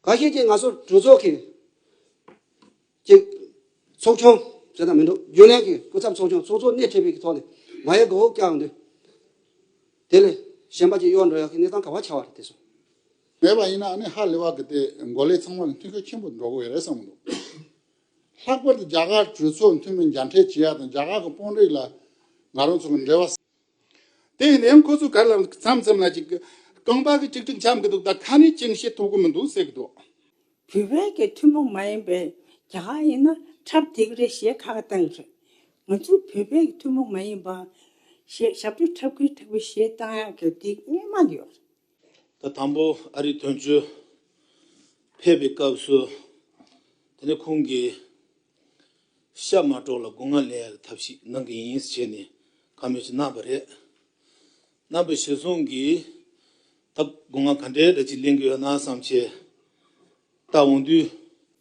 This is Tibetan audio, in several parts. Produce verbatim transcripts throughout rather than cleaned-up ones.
ཁ་ཤས་ཀྱིས་ང་ཚོ་གྲོས་ཚོགས་ཀྱི་ཅིག་ཚོགས་ཆུང་ཟེར་ན་མི་འདུག་རྒྱུན་ལས་ཀྱི་སྐུ་ཚབ་ཚོགས་ཆུང་ཚོགས་གཙོ་སྣེ་ཁྲིད་པའི་ཐོག་ནས་མ་ཡི་གོ་བོ་བཀྱག་ཡོང་དུས། དེ་ལས་གཞན་པ་ཅིག་གཡོག་འགྲོ་ཡག་གི་གནས་སྟངས་ག་བ་ཆགས་པ་རེད་དེ་ཚོ། མེད་པ་ཡིན་ན་ཨ་ནི་ཧ་ལས་པ་གི་དེ་འགོ་ལས་ཚང་མ་ལ་མཐུན་འགྱུར་ཆེན་པོ་འགྲོ་གི་ཡོད་རེད་བསམ་གི་འདུག་ལྷག་པར་དུ་རྒྱ་གར་གྲོས་ཚོགས་མཐུན་མི་མཇལ་འཕྲད་བྱེད་ཡག་དང་རྒྱ་གར་གི་དཔོན་རིགས་ལ་ང་རང་ཚོ་གི་འབྲེལ་བ། དེ་ཡིན་ནའང་ཁོ་ཚོས་ག་རེ་ལབ་མཚམས་མཚམས་ལ་ཅིག་རྐང་པ་གི་གཅིག་སྒྲིལ་འཆམ་གི་འདུག་ད་ཁ་ནས་ཅིག་བཤད་ཐུབ་གི་མི་འདུག་ཟེར་གི་འདུག་བོད་པའི་གི་ཐུན་མོང་མ་ཡིན་པའི་རྒྱ་གར་ཡིན་ན་འཁྲབ་བསྡད་གི་རེད་ཞེས་ཁ་ཁ་བཏང་གི་རེད། ང་ཚོ་བོད་པའི་གི་ཐུན་མོང་མ་ཡིན་པ་ཞེས་ཞབས་བྲོ་འཁྲབ་གི་འཁྲབ་གི་ཞེས་བཏང་ཡག་གི་དེ་སྔོན་མ་ནས་ཡོད་རེད། ད་དང་པོ་ཨ་རིའི་དོན་གཅོད་ཕེབས་པའི་སྐབས་སུ། དེ་ནས་ཁོང་གིས་ཤ་མ་གྲོགས་ལ་སྒོ་ང་ལེན་ཡག་གི་ཐབས་ཤེས་གནང་གི་ཡིན་ཟེར་ནས་བཀའ་མོལ་ཅིག་གནང་བ་རེད། གནང་བའི་གཞིར་བཟུང་གིས་ད་སྒོ་ང་ག་འདྲའི་འདྲ་ཅིག་ལེན་གི་ཡོད་ན་བསམ་བྱས་ལྟ་འོང་དུས།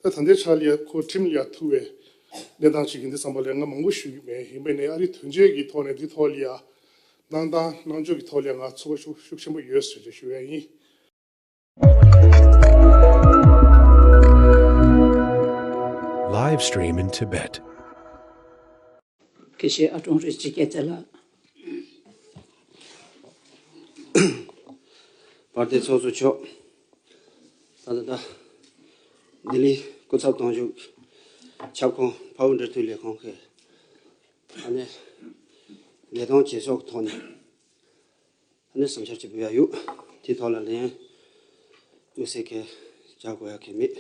ད་ད་ལྟའི་ཆ་ལ་ཡ་ཁོ་ཁྲིམས་ལ་ཡ་ཐུག་པའི་གནས་སྟངས་ཅིག་ཡིན་དུས་ཙམ་པ་ལ་ང་མང་པོ་ཞུ་གི་མེད། ཡིན་པས་ནས་ཨ་རིའི་དོན་གཅོད་ཀྱི་ཐོག་ནས་འདི་ཐོག་ལ་ཡ་གནང་སྟངས་གནང་ཕྱོགས་ཀྱི་ཐོག་ལ་ཡ་ང་ཚོར་བ་ཤུགས་ཤུགས་ཆེན་པོ་ཡོད་ཟེར་ཏེ་ཞུ་ཡ་ཡིན། Live stream in Tibet. དགེ་བཤེས་ཨ་ཀྲོང་རིན་ཆེན་རྒྱལ་མཚན་ལགས། དཔལ་ལྡན་ཚོགས་གཙོ་མཆོག་ད་ལྟ་ད་ལྡི་ལི་སྐུ་ཚབ་དོན་གཅོད་ཁྱབ་ཁོངས་འཕགས་བོད་འབྲེལ་མཐུད་ལས་ཁང་གི་ཨ་ནི་ལས་དོན་བྱེད་ཕྱོགས་ཐོག་ནས། ཨ་ནི་བསམ་འཆར་ཅིག་འབུལ་ཡ་ཡོད། དེའི་ཐོག་ལ་ལན་དམིགས་བསལ་གྱི་བྱ་དགོས་ཡ་གི་མེད།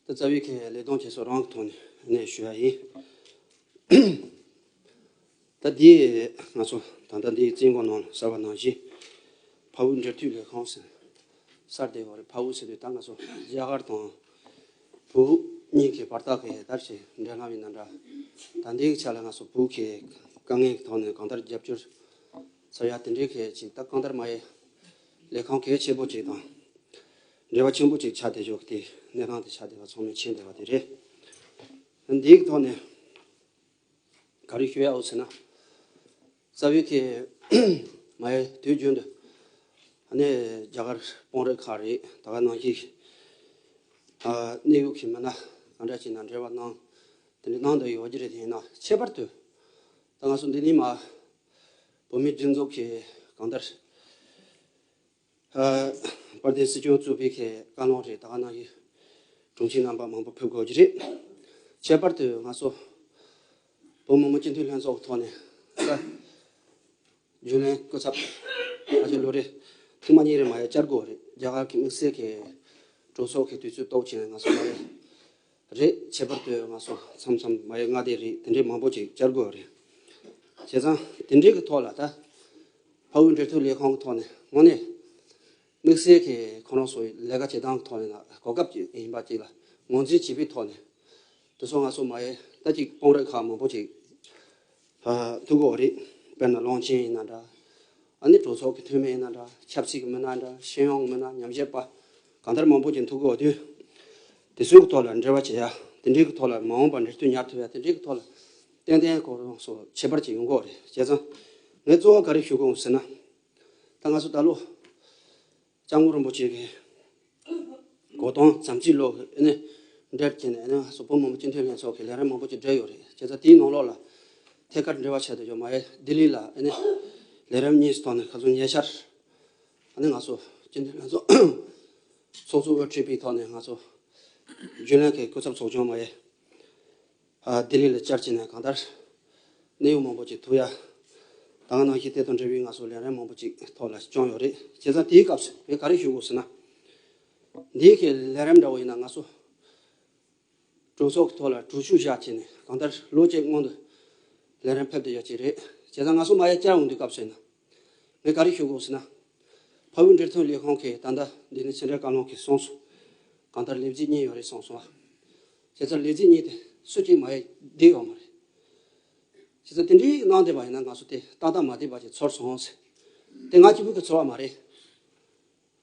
ད་རྩ་བའི་གི་ལས་དོན་བྱེད་ཕྱོགས་རང་གི་ཐོག་ནས་ཨ་ནི་ཞུ་ཡ་ཡིན། ད་འདི་ང་ཚོ་ད་ལྟ་འདིའི་བཙན་འགོག་ནང་གསལ་བ་ནང་བཞིན་འཕགས་བོད་འབྲེལ་མཐུད་ལས་ཁང་ཟེར་གསར་བསྡད་ཡོད་རེད། འཕགས་བོད་ཟེར་དུས་ད་ང་ཚོ་རྒྱ་གར་དང་བོད་གཉིས་ཀྱི་བར་ཐག་གི་ད་ཅིག་འབྲེལ་ལམ་ཡིན་ན་འདྲ། ད་འདིའི་ཆ་ལ་ང་ཚོ་བོད་ཀྱི་དཀའ་ངལ་གྱི་ཐོག་ནས་གང་ལྟར་རྒྱབ་སྐྱོར་ཚོར་ཡ་དེ་འདྲའི་གི་ཅིག་ད་གང་ལྟར་མ་ཡི་ལས་ཁང་གལ་ཆེན་པོ་ཅིག་དང་འབྲེལ་བ་ཆེན་པོ་ཅིག་ཆགས་བསྡད་ཆོག་གི་དེ་གནས་སྟངས་དེ་ཆགས་བསྡད་པ་ཚང་མས་མཁྱེན་བསྡད་པ་དེ་རེད། འདིའི་ཐོག་ནས་ག་རེ་ཞུ་ཡ་ཡོད་ཟེར་ན། རྩ་བའི་གི་མ་ཡི་དུས་རྒྱུན་དུ་ཨ་ནི་རྒྱ་གར་དཔོན་རིགས་ཁག་རེད། ད་ག་ནང་བཞིན་ཨ་གནད་ཡོད་གི་མི་སྣ་གང་འདྲ་ཅིག་ནང་འབྲེལ་བ་གནང་དེ་འདྲ་གནང་འདོད་ཡོད་ཀྱི་རེད། དེ་ཡིན་ན་ཁྱད་པར་དུ་ད་ང་ཚོ་འདི་ནས་མ་བོད་མིའི་སྒྲིག་འཛུགས་ཀྱི་གང་ལྟར་ཨ་དཔལ་ལྡན་སྲིད་སྐྱོང་གཙོས་པའི་གི་བཀའ་བློན་རེད། ད་ག་ནང་བཞིན་དྲུང་ཆེ་རྣམ་པ་མང་པོ་ཕེབས་དགོས་ཀྱི་རེད། ཁྱད་པར་དུ་ང་ཚོ་བོད་མི་མང་སྤྱི་འཐུས་ལྷན་ཚོགས་ཀྱི་ཐོག་ནས་ད་རྒྱུན་ལས་སྐུ་ཚབ་ང་ཚོ་ལོ་རེ་ཐེངས་མ་གཉིས་རེ་མ་ཡ་བཅར་དགོས་རེད། རྒྱ་གར་གྱི་དམིགས་བསལ་གྱི་གྲོས་ཚོགས་ཀྱི་དུས་ཚོད་གཏོགས་བྱས་ནས་ང་ཚོ་མ་ཡ་རེད། ཁྱད་པར་དུ་ང་ཚོ་མཚམས་མཚམས་མ་ཡ་ལྔ་དེ་རེད། དེ་འདྲའི་མང་པོ་ཅིག་བཅར་དགོས་རེད། བྱས་ཙང་དེ་འདྲའི་གི་ཐོག་ལ་ད་འཕགས་བོད་འབྲེལ་མཐུད་ལས་ཁང་གི་ཐོག་ནས་དངོས་གནས་དམིགས་བསལ་གྱི་ཁོ་རང་ཚོའི་ལས་ཀ་བྱེད་སྟངས་ཀྱི་ཐོག་ནས་ན་གོ་སྐབས་ཅིག་ཡིན་པ་ཅིག་ལ་ངོས་འཛིན་བྱས་པའི་ཐོག་ནས་དེ་ཚོ་ང་ཚོ་མ་ཡ་ད་ཅིག་དཔོན་རིགས་ཁག་མང་པོ་ཅིག་ཨ་ཐུག་གི་ཡོད་རེད། དཔེར་ན་བློན་ཆེན་ཡིན་ན་འདྲ། ཨ་ནི་གྲོས་ཚོགས་ཀྱི་འཐུས་མི་ཡིན་ན་འདྲ། ཆབ་སྲིད་ཀྱི་མི་སྣ་འདྲ། ཤེས་ཡོན་གྱི་མི་སྣ། ཉམས་ཞིབ་པ་གང་ལྟར་མང་པོ་ཅིག་ཐུག་གི་ཡོད་དུས། དེ་ཚོའི་ཐོག་ལ་འབྲེལ་བ་བྱེད་ཡ། དེ་འདྲའི་གི་ཐོག་ལ་མ་འོངས་པར་འབྲེལ་མཐུད་ཉར་ཐུབ་ཡ། དེ་འདྲའི་གི་ཐོག་ལ་ཏན་ཏན་ཁོ་རང་ཚོ་ཁྱད་པར་ཅིག་ཡོང་གི་ཡོད་རེད། བྱས་ཙང་ངས་གཙོ་བོ་ག་རེ་ཞུ་དགོས་ཟེར་ན། ད་ང་ཚོ་ད་ལོ་སྐྱབས་མགོན་རིན་པོ་ཆེ་གི་གོ་སྟོན་བྱམས་བརྩེའི་ལོ་གི་ཨ་ནི་འབྲེལ་བྱས་ནས་ཨ་ནི་སོག་པོ་མང་པོ་སྤྱི་འཐུས་ལྷན་ཚོགས་ཀྱི་ལས་རིམ་མང་པོ་ཅིག་སྦྲེལ་ཡོད་རེད། བྱས་ཙང་དེའི་ནང་ལོགས་ལ་ཐད་ཀར་འབྲེལ་བ་བྱས་ཏེ་ཡོད་མ་རེད། ལྡི་ལི་ལ་ཨ་ནི་ལས་རིམ་གཉིས་སུ་ཐོག་ནས་ཁ་སང་ཉེ་ཆར་ཨ་ནི་ང་ཚོ་སྤྱི་འཐུས་ལྷན་ཚོགས་ཚོགས་གཙོ་དབུ་ཁྲིད་པའི་ཐོག་ནས་ང་ཚོ་རྒྱུན་ལས་ཀྱི་སྐུ་ཚབ་ཚོགས་ཆུང་མ་རེད། ཨ་ལྡི་ལི་ལ་བཅར་བྱས་ནས་གང་ལྟར་གནད་ཡོད་མང་པོ་ཅིག་ཐུག་ཡ། ད་ག་ནང་བཞིན་དེ་དང་འབྲེལ་བའི་ང་ཚོ་ལས་རིམ་མང་པོ་ཅིག་ཐོག་ལ་བསྐྱངས་ཡོད་རེད། བྱས་ཙང་དེའི་སྐབས་སུ་ངས་ག་རེ་ཞུ་དགོས་ཟེར་ན། འདིའི་གི་ལས་རིམ་འདྲ་བོ་ཡིན་ན་ང་ཚོ་གྲོས་ཚོགས་ཀྱི་ཐོག་ལ་གྲོས་ཆོད་བཞག་བྱས་ནས་གང་ལྟར་ལོ་གཅིག་སྔོན་དུ་ལས་རིམ་ཕེབས་བསྡད་ཡོད་ཀྱི་རེད། བྱས་ཙང་ང་ཚོ་མ་ཡ་བཅར་འོང་དུས་སྐབས་སུ་ཡིན་ན། ངས་ག་རེ་ཞུ་དགོས་ཟེར་ན། འཕགས་བོད་འབྲེལ་མཐུད་ལས་ཁང་གིས་ད་ལྟ་འདི་ནས་ཕྱི་འབྲེལ་བཀའ་བློན་གྱིས་གསུངས་སོང་། གང་ལྟར་ལས་བྱེད་གཉིས་ཡོད་རེད་གསུངས་སོང་ཨ། བྱས་ཙང་ལས་བྱེད་གཉིས་དེ་སུ་གཅིག་མ་ཡི་བསྡད་ཡོད་མ་རེད། བྱས་ཙང་དེ་འདྲའི་གནང་བསྡད་པ་ཡིན་ན་ང་ཚོ་དེ་ཏག་ཏག་མ་བསྡད་པ་ཞིག་ཚོར་སོང་ཟེར། དེ་ང་གཅིག་པུ་གི་ཚོར་བ་མ་རེད།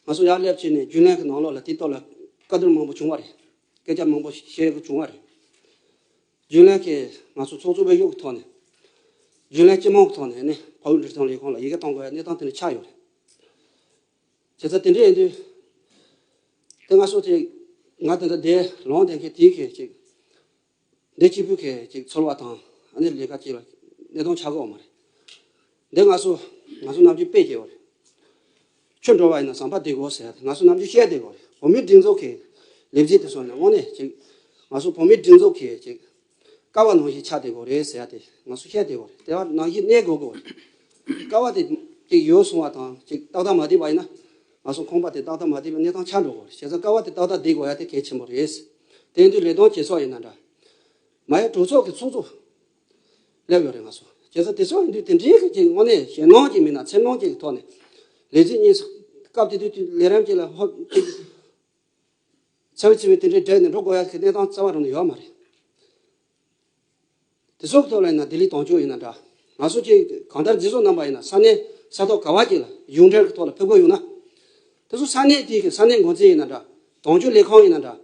ང་ཚོ་ཡར་སླེབས་བྱས་ནས་རྒྱུན་ལས་ཀྱི་ནང་ལོགས་ལ་དེའི་ཐོག་ལ་བཀའ་བསྡུར་མང་པོ་བྱུང་བ་རེད། སྐད་ཆ་མང་པོ་བཤད་དགོས་བྱུང་བ་རེད། རྒྱུན་ལས་ཀྱིས་ང་ཚོ་ཚོགས་གཙོ་སྦས་ཡུག་གི་ཐོག་ནས། རྒྱུན་ལས་སྤྱི་དམངས་ཀྱི་ཐོག་ནས་ནི་འཕགས་བོད་འབྲེལ་མཐུད་ལས་ཁང་ལ་ཡི་གེ་གཏོང་དགོས་ཡ་གནས་སྟངས་དེ་འདྲ་ཆགས་ཡོད་རེད། བྱས་ཙང་དེ་འདྲ་ཡིན་དུས། དེ་ང་ཚོ་དེ་ང་དེ་འདྲ་དེ་ལོང་དེ་མཁན་དེའི་གི་ཅིག་འདི་གཅིག་པུས་གི་ཅིག་ཚོར་བ་དང་ཨ་ནི་ལས་ཀ་ཅིག་ལ་གནས་སྟངས་ཆགས་ཀྱི་ཡོད་མ་རེད། འདི་ང་ཚོ་ང་ཚོ་ནམ་རྒྱུན་དཔེ་བྱས་པ་རེད། ཆུ་འགྲོ་བ་ཡིན་ན་ཟམ་པ་བསྡད་དགོས་ཟེར་ཡ་དེ་ང་ཚོ་ནམ་རྒྱུན་བཤད་བསྡད་དགོས་རེད། བོད་མིའི་སྒྲིག་འཛུགས་ཀྱི་ལས་བྱེད་དེ་ཚོ་ནི་དངོས་གནས་ཅིག་ང་ཚོ་བོད་མིའི་སྒྲིག་འཛུགས་ཀྱི་ཅིག་ཀ་བ་ནང་བཞིན་ཆགས་བསྡད་དགོས་རེད་ཟེར་ཡ་དེ་ང་ཚོ་བཤད་བསྡད་དགོས་རེད། དེ་བ་ནང་བཞིན་གནས་དགོས་དགོས་རེད། ཀ་བ་དེ་ཅིག་ཡོལ་སོང་བ་དང་ཅིག་ཏག་ཏག་མ་བསྡད་པ་ཡིན་ན་ང་ཚོ་ཁང་པ་དེ་ཏག་ཏག་མ་བསྡད་པའི་གནས་སྟངས་ཆགས་འགྲོ་དགོས་རེད། བྱས་ཙང་ཀ་བ་དེ་ཏག་ཏག་བསྡད་དགོས་ཡ་དེ་གལ་ཆེན་པོ་རེད། དེ་ཡིན་དུས་ལས་དོན་བྱེད་ཕྱོགས་ཡིན་ན་འདྲ། མ་ཡ་གྲོས་ཚོགས་ཀྱི་ཚོགས་གཙོ་སླེབས་ཡོད་རེད་ང་ཚོ། བྱས་ཙང་དེ་ཚོ་ཡིན་དུས་དེ་འདྲའི་གི་ཅིག་དངོས་གནས་ཞེད་སྣང་ཅིག་མིན་ན་འཚེར་སྣང་ཅིག་གི་ཐོག་ནས་ལས་བྱེད་གཉིས་སྐབས་དེ་དུས་དུས་ལས་རིམ་ཅིག་ལ་ཧོབ་ཅིག་ཚ་བའི་ཚི་བའི་དེ་འདྲའི་འབྲེལ་ནས་འགྲོ་དགོས་ཡ་གི་གནས་སྟངས་རྩ་བ་རང་ནས་ཡོད་མ་རེད། དེ་ཚོ་གི་ཐོག་ལ་ཡིན་ན་ལྡི་ལི་དོན་གཅོད་ཡིན་ན་འདྲ། ང་ཚོ་ཅིག་གང་ལྟར་འཛིན་བཟུང་གནང་པ་ཡིན་ན་ས་གནས་ས་ཐོག་ག་བ་ཅིག་ལ་གཞུང་འབྲེལ་གི་ཐོག་ལ་ཕེབས་དགོས་ཡོང་ན། དེ་ཚོ་ས་གནས་དེ་གི་ས་གནས་འགོ་འཛིན་ཡིན་ན་འདྲ། དོན་གཅོད་ལས་ཁང་ཡིན་ན་འདྲ།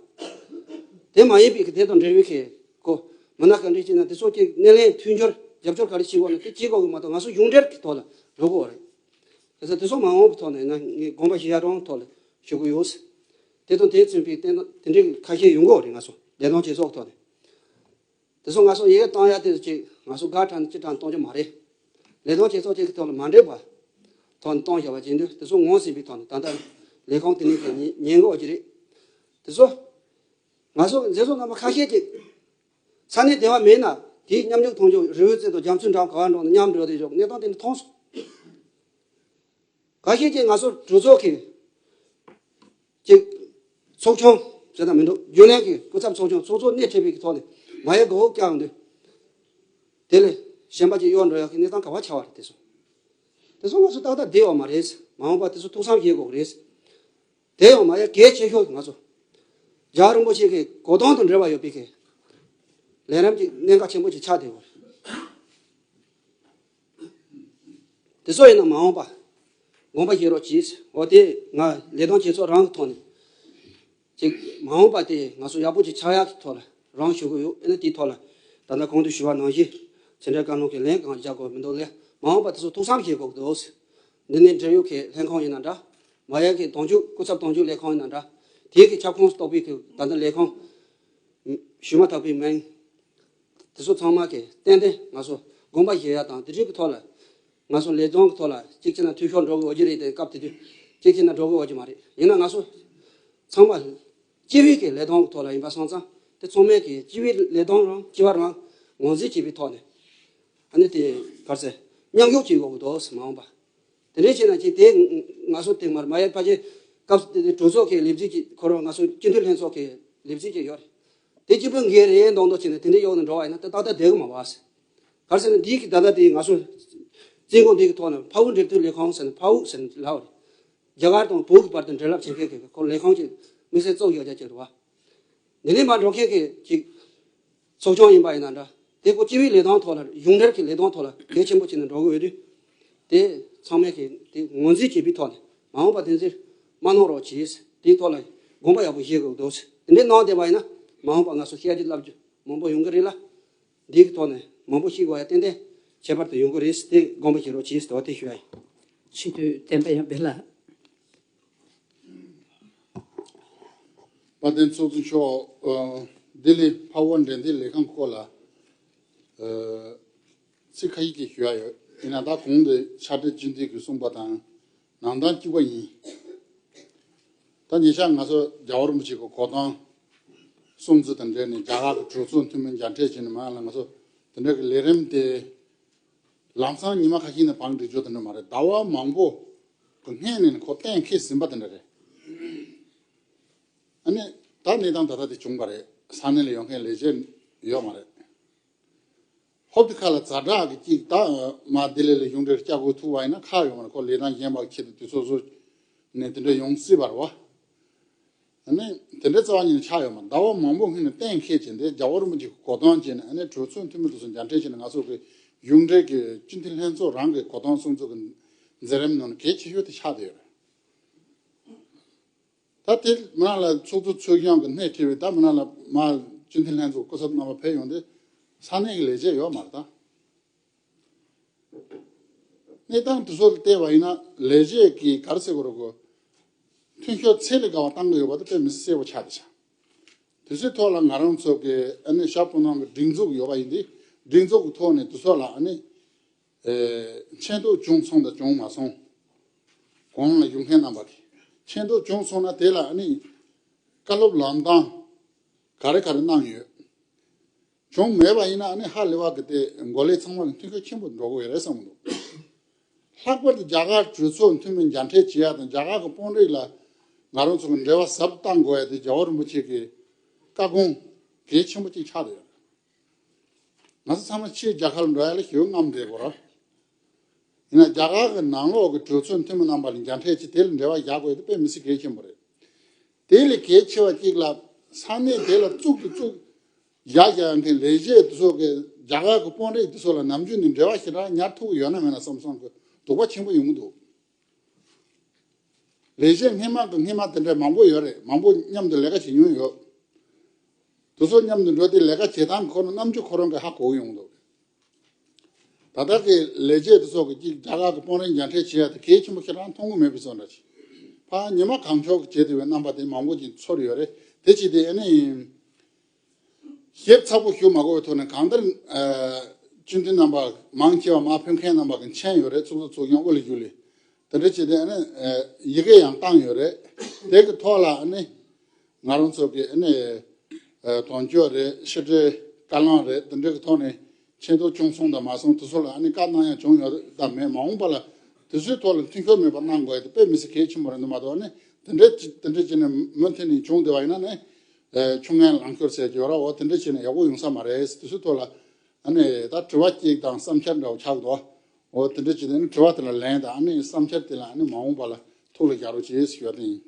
དེ་མ་ཡིན་པའི་གི་དེ་དང་འབྲེལ་བའི་གི་གོ་མི་སྣ་ག་འདྲ་ཅིག་ན་དེ་ཚོ་ཅིག་སྣེ་ལེན་མཐུན་སྦྱོར་རྒྱབ་སྐྱོར་ག་རེ་བྱེད་དགོས་ན་དེ་བྱེད་དགོས་གི་མ་གཏོགས་ང་ཚོ་གཞུང་འབྲེལ་གི་ཐོག་ལ་འགྲོ་དགོས་རེད། དེ་ཚོ་དེ་ཚོ་མ་འོངས་པའི་ཐོག་ནས་ན་ངས་དགོངས་པ་བཞེས་ཡ་རང་ཐོག་ལ་ཞུ་གི་ཡོད། དེ་དང་དེ་མཚུངས་པའི་བསྟན་དེ་འདྲའི་ཁ་ཤས་ཡོང་གི་ཡོད་རེད། ང་ཚོ་ལས་དོན་བྱེད་ཕྱོགས་ཐོག་ནས། དེ་ཚོ་ང་ཚོ་ཡི་གེ་བཏང་ཡ་དེ་ཅིག་ང་ཚོ་དགའ་དྲན་ཅི་དྲན་གཏོང་རྒྱུ་མ་རེད། ལས་དོན་བྱེད་ཕྱོགས་ཅིག་གི་ཐོག་ལ་མ་འདྲེས་པ་ཐོག་ནས་གཏོང་བཞག་པ་བྱས་དུས་དེ་ཚོ་ངོས་ཟིན་པའི་ཐོག་ནས་ད་ལྟ་ལས་ཁུངས་དེ་ནས་ཀྱི་ཉེན་ཉེན་འགོག་གི་རེད། དེ་ཚོ་ང་ཚོ་མཛད་གཙོ་རྣམ་པ་ཁ་ཤས་ཀྱིས་ས་གནས་དེ་བ་མེད་ན་དེའི་མཉམ་ཞུགས་མཐོང་ཆོག་རི་བོའི་རྩེ་དང་རྒྱ་མཚོའི་འགྲམ་ག་བ་འགྲོ་ན་མཉམ་འགྲོ་དེ་ཞོག་གནས་སྟངས་དེ་འདྲ་མཐོང་སོང་། ཁ་ཤས་ཀྱིས་ང་ཚོ་གྲོས་ཚོགས་ཀྱི་ཅིག་ཚོགས་ཆུང་ཟེར་ན་མི་འདུག་རྒྱུན་ལས་ཀྱི་སྐུ་ཚབ་ཚོགས་ཆུང་ཚོགས་གཙོ་སྣེ་ཁྲིད་པའི་ཐོག་ནས་མ་ཡ་གོ་བོ་བཀྱག་འདུག་དེ་ལས་གཞན་པ་ཅིག་གཡོག་འགྲོ་ཡག་གི་གནས་སྟངས་ག་བ་ཆགས་པ་རེད། དེ་ཚོ་དེ་ཚོ་ང་ཚོ་ཏག་ཏག་བསྡད་ཡོད་མ་རེད། མ་འོངས་པ་དེ་ཚོ་ཐུགས་བསམ་བཞེས་དགོས་ཀྱི་རེད། དེ་ཡང་མ་ཡ་གལ་ཆེ་ཤོས་ང་ཚོ་རྒྱལ་བ་རིན་པོ་ཆེ་གི་གོ་སྟངས་དང་འབྲེལ་བ་ཡོད་པའི་གི་ལས་རིམ་གྱི་གནད་འགག་ཆེན་པོ་ཅིག་ཆགས་བསྡད་ཡོད་རེད། དེ་ཚོ་ཡིན་ན་མ་འོངས་པ་དགོངས་པ་བཞེས་རོགས་གྱིས། འོ་དེ་ང་ལས་དོན་བྱེད་ཕྱོགས་རང་གི་ཐོག་ནས་ཅིག་མ་འོངས་པ་དེ་ང་ཚོ་ཡག་པོ་ཅིག་ཆགས་ཡག་གི་ཐོག་ལ་རང་ཞུ་གི་ཡོད། ཨ་ནི་དེའི་ཐོག་ལ་ད་ལྟ་གོང་དུ་ཞུ་བ་ནང་བཞིན་ཕྱི་འབྲེལ་བཀའ་བློན་གྱི་ལན་གང་རྒྱག་དགོས་མི་འདུག་ལས་མ་འོངས་པ་དེ་ཚོ་ཐུགས་བསམ་བཞེས་དགོས་ཀྱི་འདུག་འདི་ནས་འབྲེལ་ཡོད་ཀྱི་ལྷན་ཁང་ཡིན་ན་འདྲ། མ་ཡ་གི་དོན་གཅོད་སྐུ་ཚབ་དོན་གཅོད་ལས་ཁང་ཡིན་ན་འདྲ། དེ་གི་ཁྱབ་ཁོངས་སུ་གཏོགས་པའི་གི་ད་ལྟ་ལས་ཁང་ཞུས་མ་ཐག་པའི་མིང་དེ་ཚོ་ཚང་མ་གི་ཏན་ཏན་ང་ཚོ་དགོངས་པ་བཞེས་ཡ་དང་དེ་འདྲའི་གི་ཐོག་ལ་ང་ཚོ་ལས་དོན་གི་ཐོག་ལ་གཅིག་བྱས་ན་འཐུས་ཤོར་འགྲོ་གི་ཡོད་ཀྱི་རེད་དེ། སྐབས་དེ་དུས་གཅིག་བྱས་ན་འགྲོ་གི་ཡོད་ཀྱི་མ་རེད། ཡིན་ན་ང་ཚོ་ཚང་མ་སྤྱི་པའི་གི་ལས་དོན་གི་ཐོག་ལ་ཡིན་པ་སོང་ཙང་དེ་ཚང་མས་གི་སྤྱི་པའི་ལས་དོན་རང་སྤྱི་པ་རང་ངོས་འཛིན་བྱེད་པའི་ཐོག་ནས་ཨ་ནི་དེ་ག་རེ་ཟེར་མཉམ་ཞུགས་བྱེད་དགོས་ཀྱི་འདུག་ཟེར། མ་འོངས་པ་དེ་འདྲའི་བྱས་ན་ཅིག་དེ་ང་ཚོ་དེ་མར་མ་ཡ་ཕལ་ཆེར་སྐབས་དེ་དུས་གྲོས་ཚོགས་ཀྱི་ལས་བྱེད་ཀྱི་ཁོ་རང་ང་ཚོ་སྤྱི་འཐུས་ལྷན་ཚོགས་ཀྱི་ལས་བྱེད་ཀྱི་ཡོད་རེད། དེ་གཅིག་པུ་འགན་རེད་མདོག་མདོག་བྱས་ནས་དེ་འདྲའི་གཡོག་ནས་འགྲོ་བ་ཡིན་ན་དེ་ཏག་ཏག་བསྡད་གི་མ་བ་ཟེར། ག་རེ་ཟེར་ན་འདི་གི་ད་ལྟ་དེ་ང་ཚོ་རྩིས་འགོ་འདི་གི་ཐོག་ནས་ཕ་བུ་འབྲེལ་མཐུད་ལས་ཁང་ཟེར་ནས་ཕ་བུ་ཟེར་ནས་ལབ་པ་རེད། རྒྱ་གར་དང་བོད་ཀྱི་བར་དུ་འབྲེལ་ལབ་བྱེད་མཁན་གྱི་ཁོ་ལས་ཁང་གཅིག་དམིགས་བསལ་བཙུགས་ཡོད་རྒྱ་ཆེ་རེད་བ། འདི་ནས་མར་འགྲོ་མཁན་གྱི་ཅིག་ཚོགས་ཆུང་ཡིན་པ་ཡིན་ན་འདྲ། དེ་ཁོ་སྤྱི་པའི་ལས་དོན་ཐོག་ལ་གཞུང་འབྲེལ་གྱི་ལས་དོན་ཐོག་ལ་གལ་ཆེན་པོ་བྱས་ནས་འགྲོ་གི་ཡོད་དུས། དེ་ཚང་མས་ཀྱི་དེ་ངོས་འཛིན་བྱེད་པའི་ཐོག་ནས་མ་འོངས་པ་དེ་ཚོར་མ་གནང་རོགས་གྱིས། དེའི་ཐོག་ལ་དགོངས་པ་ཡག་པོ་བཞེས་དགོས་འདུག་དེ་འདྲའི་གནང་བསྡད་པ་ཡིན་ན་མ་འོངས་པ་ང་ཚོ་བཤད་རྒྱུ་ལབ་རྒྱུ་མང་པོ་ཡོང་གི་རེད་ལ། འདིའི་ཐོག་ནས་མང་པོ་ཤེས་དགོས་ཡ་ཏན་ཏན་ཁྱད་པར་དུ་ཡོང་གི་རེད། དེ་དགོངས་པ་བཞེས་རོགས་གྱིས་ཟེར་བ་དེ་ཞུ་ཡ་ཡིན། ཆེས་མཐོའི་བསྟན་པ་ཡང་སྦེ་ལ། དཔལ་ལྡན་ཚོགས་གཙོ་མཆོག་ཨ་ལྡི་ལི་འཕགས་པ་འབྲས་ལྡན་ལས་ཁང་སྐོར་ལ་ཨ་ཚིག་ཁ་ཤས་ཅིག་ཞུ་ཡ་ཡོད། ཡིན་ན་ད་གོང་དུ་ཕྱག་སྦྲེལ་སྤྱི་འཐུས་ཀྱིས་གསུངས་པ་དང་ནང་དོན་གཅིག་པ་ཡིན། ད་ཉེ་ཆར་ང་ཚོ་རྒྱལ་བ་རིན་པོ་ཆེ་གི་གོ་སྟོན་སྲུང་བརྩི་དང་འབྲེལ་ནས་རྒྱ་གར་གྱི་གྲོས་ཚོགས་འཐུས་མི་མཇལ་འཕྲད་བྱས་ནས་མ་ལ་ང་ཚོ་དེ་འདྲ་གི་ལས་རིམ་དེ་ལམ་སང་ཉི་མ་ཁ་ཤས་ནས་བང་སྒྲིག་རྒྱུ་དེ་འདྲ་མ་རེད། ཟླ་བ་མང་པོ་གི་སྔོན་ནས་ཁོ་གཏན་འཁེལ་ཟིན་པ་དེ་འདྲ་རེད། ཨ་ནི་ད་གནས་སྟངས་ད་ལྟ་དེ་བྱུང་པ་རེད། ས་གནས་ལ་ཡོང་མཁན་ལས་བྱེད་ཡོད་མ་རེད། ཧོབ་དེ་ཁ་ལ་ཛ་དྲག་གི་ཅིག་ད་མ་ལྡི་ལི་ལ་གཞུང་འབྲེལ་བསྐྱལ་དགོས་ཐུག་པ་ཡིན་ན་ཁག་ཡོང་བ་རེད། ཁོ་ལས་དོན་གཞན་པ་ཆེད་དུ་དུས་ཚོད་བཟོ་ནས་དེ་འདྲ་ཡོང་སྲིད་པ་རེད་བ། ཨ་ནི་དེ་འདྲའི་རྩ་བ་ཉིད་ནས་ཆགས་ཡོད་མ་རེད། ཟླ་བ་མང་པོ་སྔོན་ནས་གཏན་འཁེལ་བྱས་ཏེ་རྒྱལ་བ་རིན་པོ་ཆེ་གི་གོ་སྟོན་བྱས་ནས་ཨ་ནི་གྲོས་ཚོགས་འཐུས་མི་དེ་ཚོ་མཇལ་འཕྲད་བྱས་ནས་ང་ཚོ་གི་གཞུང་འབྲེལ་གྱི་སྤྱི་འཐུས་ལྷན་ཚོགས་རང་གི་གོ་སྟོན་སྲུང་བརྩི་གི་མཛད་རིམ་ནང་གལ་ཆེ་ཤོས་དེ་ཆགས་བསྡད་ཡོད་རེད། ད་དེ་མི་ནང་ལ་ཚོགས་གཙོ་ཚོས་ཀྱང་གི་སྣེ་ཁྲིད་པའི་ད་མི་ནང་ལ་མ་སྤྱི་འཐུས་ལྷན་ཚོགས་སྐུ་ཚབ་རྣམ་པ་ཕེབས་ཡོང་དུས་ས་གནས་ཀྱི་ལས་བྱེད་ཡོད་མ་རེད་ད། གནས་སྟངས་དེ་ཚོ་ལ་བལྟས་པ་ཡིན་ན་ལས་བྱེད་ཀྱི་ག་རེ་ཟེར་དགོས་རེད་གོ། མཐུན་ཤོས་ཚད་ལས་བརྒལ་བ་བཏང་གི་ཡོད་པ་དེ་དཔེ་མི་སྲིད་གསལ་པོ་ཆགས་བསྡད་ཤག་དེ་ཚོའི་ཐོག་ལ་ང་རང་ཚོ་གི་ཨ་ནི་ཤར་བོད་ནང་གི་སྒྲིག་འཛུགས་ཡོད་པ་ཡིན་དུས། སྒྲིག་འཛུགས་ཀྱི་ཐོག་ནས་དེ་ཚོ་ལ་ཨ་ནི་ཨེ་ཆེ་མཐོ་བྱུང་སོང་དང་བྱུང་མ་སོང་། གོང་ལ་ཡོང་མཁན་རྣམ་པ་གི་ཆེ་མཐོ་བྱུང་སོང་ན་དེ་ལ་ཨ་ནི་བཀའ་སློབ་ལམ་སྟངས་ག་རེ་ག་རེ་གནང་ཡོད། བྱུང་མེད་པ་ཡིན་ན་ཨ་ནི་ཧ་ལས་པ་གི་དེ་འགོ་ལས་ཚང་མ་ལ་མཐུན་ཤོས་ཆེན་པོ་འགྲོ་གི་ཡོད་རེད་བསམ་གི་འདུག་ལྷག་པར་དུ་རྒྱ་གར་གྲོས་ཚོགས་འཐུས་མི་མཇལ་འཕྲད་བྱེད་ཡ་དང་རྒྱ་གར་གྱི་དཔོན་རིགས་ལ་ང་རང་ཚོ་གི་འབྲེལ་བ་ཟབ་གཏང་དགོས་ཡ་དེ་རྒྱལ་བ་རིན་པོ་ཆེ་གི་བཀའ་དགོངས་གལ་ཆེན་པོ་གཅིག་ཆགས་བསྡད་ཡོད། ང་ཚོ་ཚང་མ་ཕྱིར་རྒྱ་གར་ལ་འགྲོ་ཡ་ལ་ཞེ་པོ་རྔམ་བསྡད་དགོས་ར། ཡིན་ན་རྒྱ་གར་གྱི་ནང་ལོགས་ཀྱི་གྲོས་ཚོགས་འཐུས་མི་རྣམ་པ་ལ་མཇལ་འཕྲད་བྱས་དེ་ལ་འབྲེལ་བ་བཞག་དགོས་དེ་དཔེ་མི་སྲིད་གལ་ཆེན་པོ་རེད། དེ་ལས་གལ་ཆེ་བ་གཅིག་ལ་ས་གནས་དེ་ལ་གཙུག་ཏུ་གཙུག་བཞག་བཞག་མཁན་ལས་བྱེད་དེ་ཚོ་གི་རྒྱ་གར་གྱི་དཔོན་རིགས་དེ་ཚོ་ལ་ནམ་རྒྱུན་ནས་འབྲེལ་བ་ཞེ་དྲག་ཉར་ཐུབ་ཀྱི་ཡོད་ན་མེད་ན་བསམ་བསམ་གྱི་དོགས་པ་ཆེན་པོ་ཡོང་གི་འདུག་ལས་བྱེད་སྔོན་མ་གི་སྔོན་མ་དེ་འདྲ་མང་པོ་ཡོད་རེད། མང་པོ་མཉམ་དུ་ལས་ཀ་བྱེད་མྱོང་ཡོད། དེ་ཚོ་མཉམ་དུ་འགྲོ་དུས་ལས་ཀ་བྱེད་སྟངས་ཁོ་རང་རྣམ་འགྱུར་ཁོ་རང་གི་ཧ་གོ་གི་ཡོང་འདུག་ད་ལྟ་གི་ལས་བྱེད་དེ་ཚོ་གི་གཅིག་རྒྱ་གར་གི་དཔོན་རིགས་མཇལ་འཕྲད་བྱེད་ཡ་དེ་གལ་ཆེན་པོ་ཞེ་དྲག་མཐོང་གི་མེད་པའི་བཟོ་འདྲ་ཞིག་ཕར་ཉི་མ་གང་མཆོག་གི་བྱེད་བསྡད་པའི་རྣམ་པ་དེ་མང་པོ་ཅིག་ཚོར་ཡོད་རེད། དེ་བྱས་ཏེ་ཨ་ནི། ཞིབ་ཚགས་པོ་ཞུ་མ་དགོས་པའི་ཐོག་ནས་གང་ལྟར་ཨ་སྤྱི་འཐུས་རྣམ་པ་མང་ཆེ་བ་མར་ཕེབས་མཁན་རྣམ་པ་གི་མཁྱེན་ཡོད་རེད། ཚོགས་གཙོ་ཚོགས་ཆུང་དབུ་བླ་ཞུ་ལས་དེ་འདྲ་བྱས་ཏེ་ཨ་ནི་ཨ་ཡི་གེ་ཡང་བཏང་ཡོད་རེད། དེ་གི་ཐོག་ལ་ཨ་ནི་ང་རང་ཚོ་གི་ཨ་ནི་ཨ་དོན་གཅོད་རེད། ཕྱི་དྲིལ་བཀའ་བློན་རེད། དེ་འདྲ་གི་ཐོག་ནས་ཆེ་མཐོ་བྱུང་སོང་དང་མ་སོང་དེ་ཚོ་ལ་ཨ་ནི་བཀའ་གནང་ཡང་བྱུང་ཡོད་དམ་མེད། མ་འོངས་པ་ལ་དེ་ཚོའི་ཐོག་ལ་མཐུན་ཤོས་མེད་པ་གནང་དགོས་དེ་དཔེ་མི་སྲིད་གལ་ཆེན་པོ་རེད་འདུག་མ་གཏོགས་ཨ་ནི་དེ་འདྲ་ཅི་དེ་འདྲ་བྱས་ནས་མུ་མཐུད་ནས་བྱུང་བསྡད་པ་ཡིན་ན་ནི། ཨེ་ཆུ་ངན་རླངས་འཁོར་ཟེར་གྱི་ཡོད་ར། འོ་དེ་འདྲ་བྱས་ན་ཡག་པོ་ཡོང་ས་མ་རེད། དེ་ཚོའི་ཐོག་ལ་ཨ་ནི་ད་དྲི་བ་གཅིག་དང་བསམ་འཆར་འདྲ་བོ་ཆགས་འདུག་འོ་དེ་འདྲ་བྱས་ཏེ་ནི་དྲི་བ་དེ་ལ་ལན་དང་ཨ་ནི་བསམ་འཆར་དེ་ལ་ཨ་ནི་མ་འོངས་པ་ལ་ཐུགས་ལ་འཇགས་རོགས་བྱེད་ཞུ་བ་དེ་ཡིན།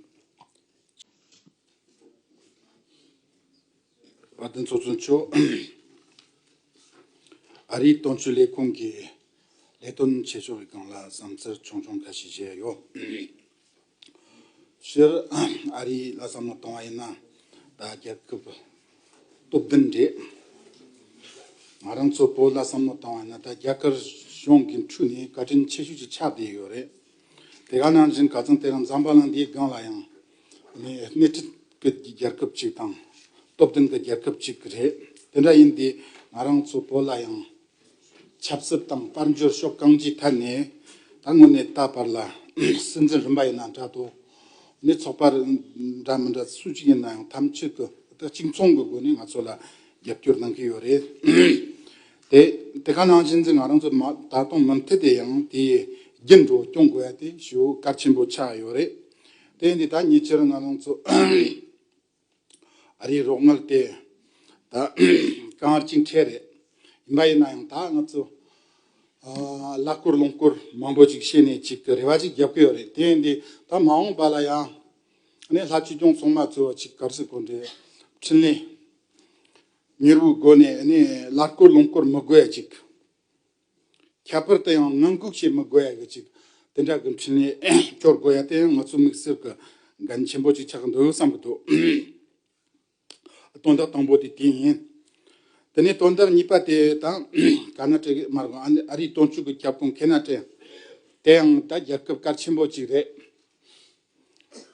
བཀའ་དྲིན་ཚོགས་གཙོ་མཆོག་ཨ་རིའི་དོན་གཅོད་ལས་ཁུངས་ཀྱི་ལས་དོན་ཆེ་ཕྱོགས་ཀྱི་སྒང་ལ་བསམ་ཚུལ་ཆུང་ཆུང་ཁ་ཤས་བཤད་ཡོད། སྤྱིར་ཨ་རི་ལ་བསམ་བློ་བཏང་བ་ཡིན་ན་ད་རྒྱལ་ཁབ་སྟོབས་ལྡན་རེད། ང་རང་ཚོ་བོད་ལ་བསམ་བློ་བཏང་བ་ཡིན་ན་ད་རྒྱ་གར་གཞུང་གི་འཁྲུག་ནས་བཀའ་དྲིན་ཆེ་ཤོས་ཅིག་ཆགས་བསྡད་ཡོད་རེད། དེ་ག་ནང་བཞིན་ཁ་སང་དེ་རིང་འཛམ་བུ་གླིང་འདིའི་སྒང་ལ་ཡང་ནས་སྣེ་ཁྲིད་ཀྱི་རྒྱལ་ཁབ་ཅིག་དང་སྟོབས་ལྡན་གྱི་རྒྱལ་ཁབ་ཅིག་རེད། དེ་འདྲ་ཡིན་དུས་ང་རང་ཚོ་བོད་ལ་ཡང་ཆབ་སྲིད་དང་དཔལ་འབྱོར་ཕྱོགས་གང་ཅིའི་ཐད་ནས་ད་དངོས་གནས་ད་བར་ལ་སྲིད་འཛིན་རིམ་པ་ཡིན་ན་འདྲ་འདུག་ནི་ཚོགས་པ་འདྲ་མི་འདྲ་སུ་གཅིག་ཡིན་ན་ཡང་ཐམས་ཅད་ཀྱི་ད་གཅིག་མཚུངས་ཀྱི་སྒོ་ནས་ང་ཚོ་ལ་རྒྱབ་སྐྱོར་གནང་གི་ཡོད་རེད། དེ་དེ་ག་ནང་བཞིན་གྱི་ང་རང་ཚོ་མ་ད་དུང་མུ་མཐུད་དེ་ཡང་དེའི་རྒྱུན་འགྲོ་སྐྱོང་དགོས་ཡ་དེ་ཞེ་པོ་གལ་ཆེན་པོ་ཆགས་ཡོད་རེད། དེ་ཡིན་དུས་ད་ཉེ་ཆར་ང་རང་ཚོ་ཨ་རིའི་རོགས་དངུལ་དེ་ད་གང་ཅིག་འཕྲད་རེད། ཡིན་པ་ཡིན་ན་ཡང་ད་ང་ཚོ་ཨ་གླ་སྐོར་རླངས་འཁོར་མང་པོ་ཅིག་བྱས་ནས་ཅིག་རེ་བ་ཅིག་རྒྱབ་ཀྱི་ཡོད་རེད། དེ་ཡིན་དུས་ད་མ་འོངས་པ་ལ་ཡང་ནས་ལྷ་ཆོས་སྐྱོང་སྲུང་མ་ཚོ་ཅིག་ག་རེ་ཟེར་དགོས་རེད། འཕྲིན་ལས་མྱུར་བོའི་སྒོ་ནས་ནས་གླ་སྐོར་རླངས་འཁོར་མི་དགོས་ཡ་ཅིག་ཁྱད་པར་དུ་ཡང་ངང་སྒུག་བྱེད་མི་དགོས་ཡ་གི་ཅིག་དེ་འདྲ་གི་འཕྲིན་ལས་སྐྱོར་དགོས་ཡ་དེ་ཡང་ང་ཚོ་དམིགས་བསལ་གི་འགན་ཆེན་པོ་ཅིག་ཆགས་འདུག་བསམ་གི་འདུག་དོན་དག་དང་པོ་དེ་དེ་ཡིན། དེ་ནས་དོན་དག་གཉིས་པ་དེ་དང་ཀ་ན་ཊ་གི་མ་རེད། ཨ་རིའི་དོན་གཅོད་ཀྱི་ཁྱབ་ཁོངས་ཁེ་ན་ཊ་དེ་ཡང་ད་རྒྱལ་ཁབ་གལ་ཆེན་པོ་ཅིག་རེད།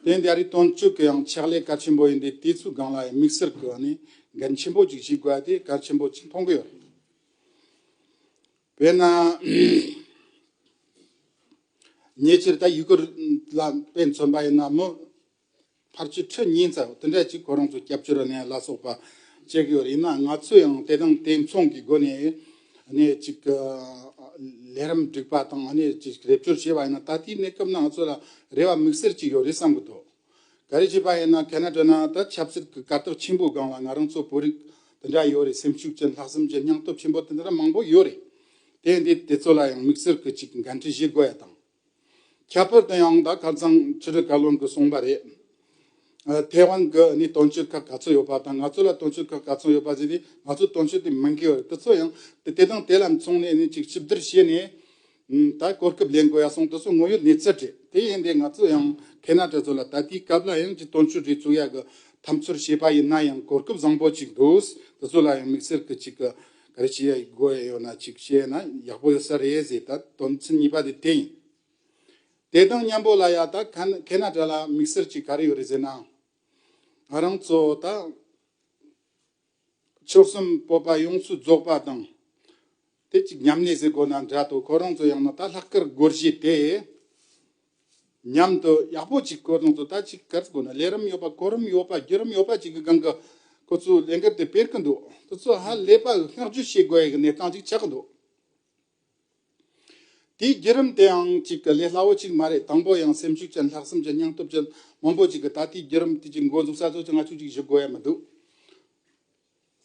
དེ་ཡིན་དུས་ཨ་རིའི་དོན་གཅོད་ཀྱི་ཡང་ཕྱག་ལས་གལ་ཆེན་པོ་ཡིན་དུས་དེ་ཚོའི་སྒང་ལ་ཡང་དམིགས་བསལ་གི་ནི་འགན་ཆེན་པོ་ཅིག་བྱེད་དགོས་ཡ་དེ་གལ་ཆེན་པོ་ཅིག་མཐོང་གི་ཡོད་རེད། དཔེར་ན། ཉེ་ཆར་ད་ཡུ་གུར་ལ་དཔེ་མཚོན་པ་ཡིན་ན་མི་ཕལ་ཆེར་ཁྲི་གཉིས་ཙམ་དེ་འདྲ་ཅིག་ཁོ་རང་ཚོ་སྐྱབས་བཅོལ་ནས་ལ་སོགས་པ་བྱེད་ཀྱི་ཡོད་རེད། ཡིན་ན་ང་ཚོ་ཡང་དེ་དང་དེ་མཚུངས་ཀྱི་སྒོ་ནས་ནས་ཅིག་ལས་རིམ་སྒྲིག་པ་དང་ནས་ཅིག་རེ་བཅོལ་བྱས་པ་ཡིན་ན་ད་ལྟའི་གནས་སྐབས་ན་ང་ཚོ་ལ་རེ་བ་དམིགས་བསལ་ཅིག་ཡོད་རེད་བསམ་གྱི་འདུག་ག་རེ་བྱས་པ་ཡིན་ན་ཁེ་ན་ཌ་ན་ད་ཆབ་སྲིད་ཀྱི་གར་སྟེགས་ཆེན་པོའི་སྒང་ལ་ང་རང་ཚོ་བོད་རིགས་དེ་འདྲ་ཡོད་རེད། སེམས་ཤུགས་ཅན་ལྷག་བསམ་ཅན་སྙིང་སྟོབས་ཆེན་པོ་དེ་འདྲ་མང་པོ་ཡོད་རེད། དེ་ཡིན་དུས་དེ་ཚོ་ལ་ཡང་དམིགས་བསལ་གྱི་ཅིག་འགན་འཁྲི་བཞེས་དགོས་ཡ་དང་། ཁྱད་པར་དུ་ཡང་ད་ཁ་སང་ཕྱི་དྲིལ་བཀའ་བློན་གྱིས་གསུངས་པ་རེད། ཨ་ཐེ་ཝན་གྱི་ནི་དོན་གཅོད་ཁག་ག་ཚོད་ཡོད་པ་དང་ང་ཚོ་ལ་དོན་གཅོད་ཁག་ག་ཚོད་ཡོད་པ་ཟེར་དུས་ང་ཚོ་དོན་གཅོད་དེ་མང་གི་ཡོད་རེད། དེ་ཚོ་ཡང་དེ་དེ་དང་དེ་ལ་མཚུངས་ནས་ནི་ཅིག་ཞིབ་བསྡུར་བྱས་ནས། ད་གོ་སྐབས་ལེན་དགོས་ཡ་སོང་དེ་ཚོ་དངོས་ཡོད་གནས་ཚུལ་རེད། དེ་ཡིན་དེ་ང་ཚོ་ཡང་ཁེ་ན་ཌ་ཚོ་ལ་ད་ལྟའི་སྐབས་ལ་ཡང་ཅིག་དོན་གཅོད་རེ་བཙུགས་ཡ་གི་ཐམ་ཚོར་བྱས་པ་ཡིན་ན་ཡང་གོ་སྐབས་བཟང་པོ་ཅིག་འདུག་དེ་ཚོ་ལ་ཡང་དམིགས་བསལ་གི་ཅིག་ག་རེ་བྱེད་ཡ་དགོས་ཡ་ཡོད་ན་ཅིག་བྱས་ན་ཡག་པོ་ཡོད་ས་རེད་ཟེར། ད་དོན་ཚན་གཉིས་པ་དེ་དེ་ཡིན། དེ་དང་མཉམ་པོ་ལ་ཡ་ད་ཁ་ཁེ་ན་ཌ་ལ་དམིགས་བསལ་གྱི་ག་རེ་ཡོད་རེད་ཟེར་ན། ང་རང་ཚོ་ད་ཆོལ་གསུམ་བོད་པ་ཡོངས་སུ་རྫོགས་པ་དང་། དེ་གཅིག་མཉམ་གནས་ཟེར་དགོས་ན་འདྲ་འདུག་ཁོ་རང་ཚོ་ཡང་ན་ད་ལྷག་དཀར་སྒོར་གཞས་དེ་མཉམ་དུ་ཡག་པོ་གཅིག་ཁོ་རང་ཚོ་ད་གཅིག་ག་རེ་ཟེར་དགོས་ན། ལས་རིམ་ཡོད་པ་གོ་རིམ་ཡོད་པ་བརྒྱུད་རིམ་ཡོད་པ་གཅིག་གི་སྒང་གི་ཁོ་ཚོས་ལས་འགུལ་དེ་སྤེལ་གི་འདུག་དེ་ཚོ་ཧ་ལས་པ་བསྔགས་བརྗོད་བྱེད་དགོས་ཡ་གི་གནས་སྟངས་གཅིག་ཆགས་ཀྱི་འདུག་དེའི་བརྒྱུད་རིམ་དེའང་གཅིག་གི་ལས་སླ་བོ་གཅིག་མ་རེད། དང་པོ་ཡང་སེམས་ཤུགས་ཅན་ལྷག་བསམ་ཅན་སྙིང་སྟོབས་ཅན་མང་པོ་གཅིག་གི་ད་ལྟའི་བརྒྱུད་རིམ་དེ་གཅིག་འགོ་འཛུགས་ས་ཚོ་ཅིག་ང་ཚོས་གཅིག་ཞུ་དགོས་ཡ་མི་འདུག་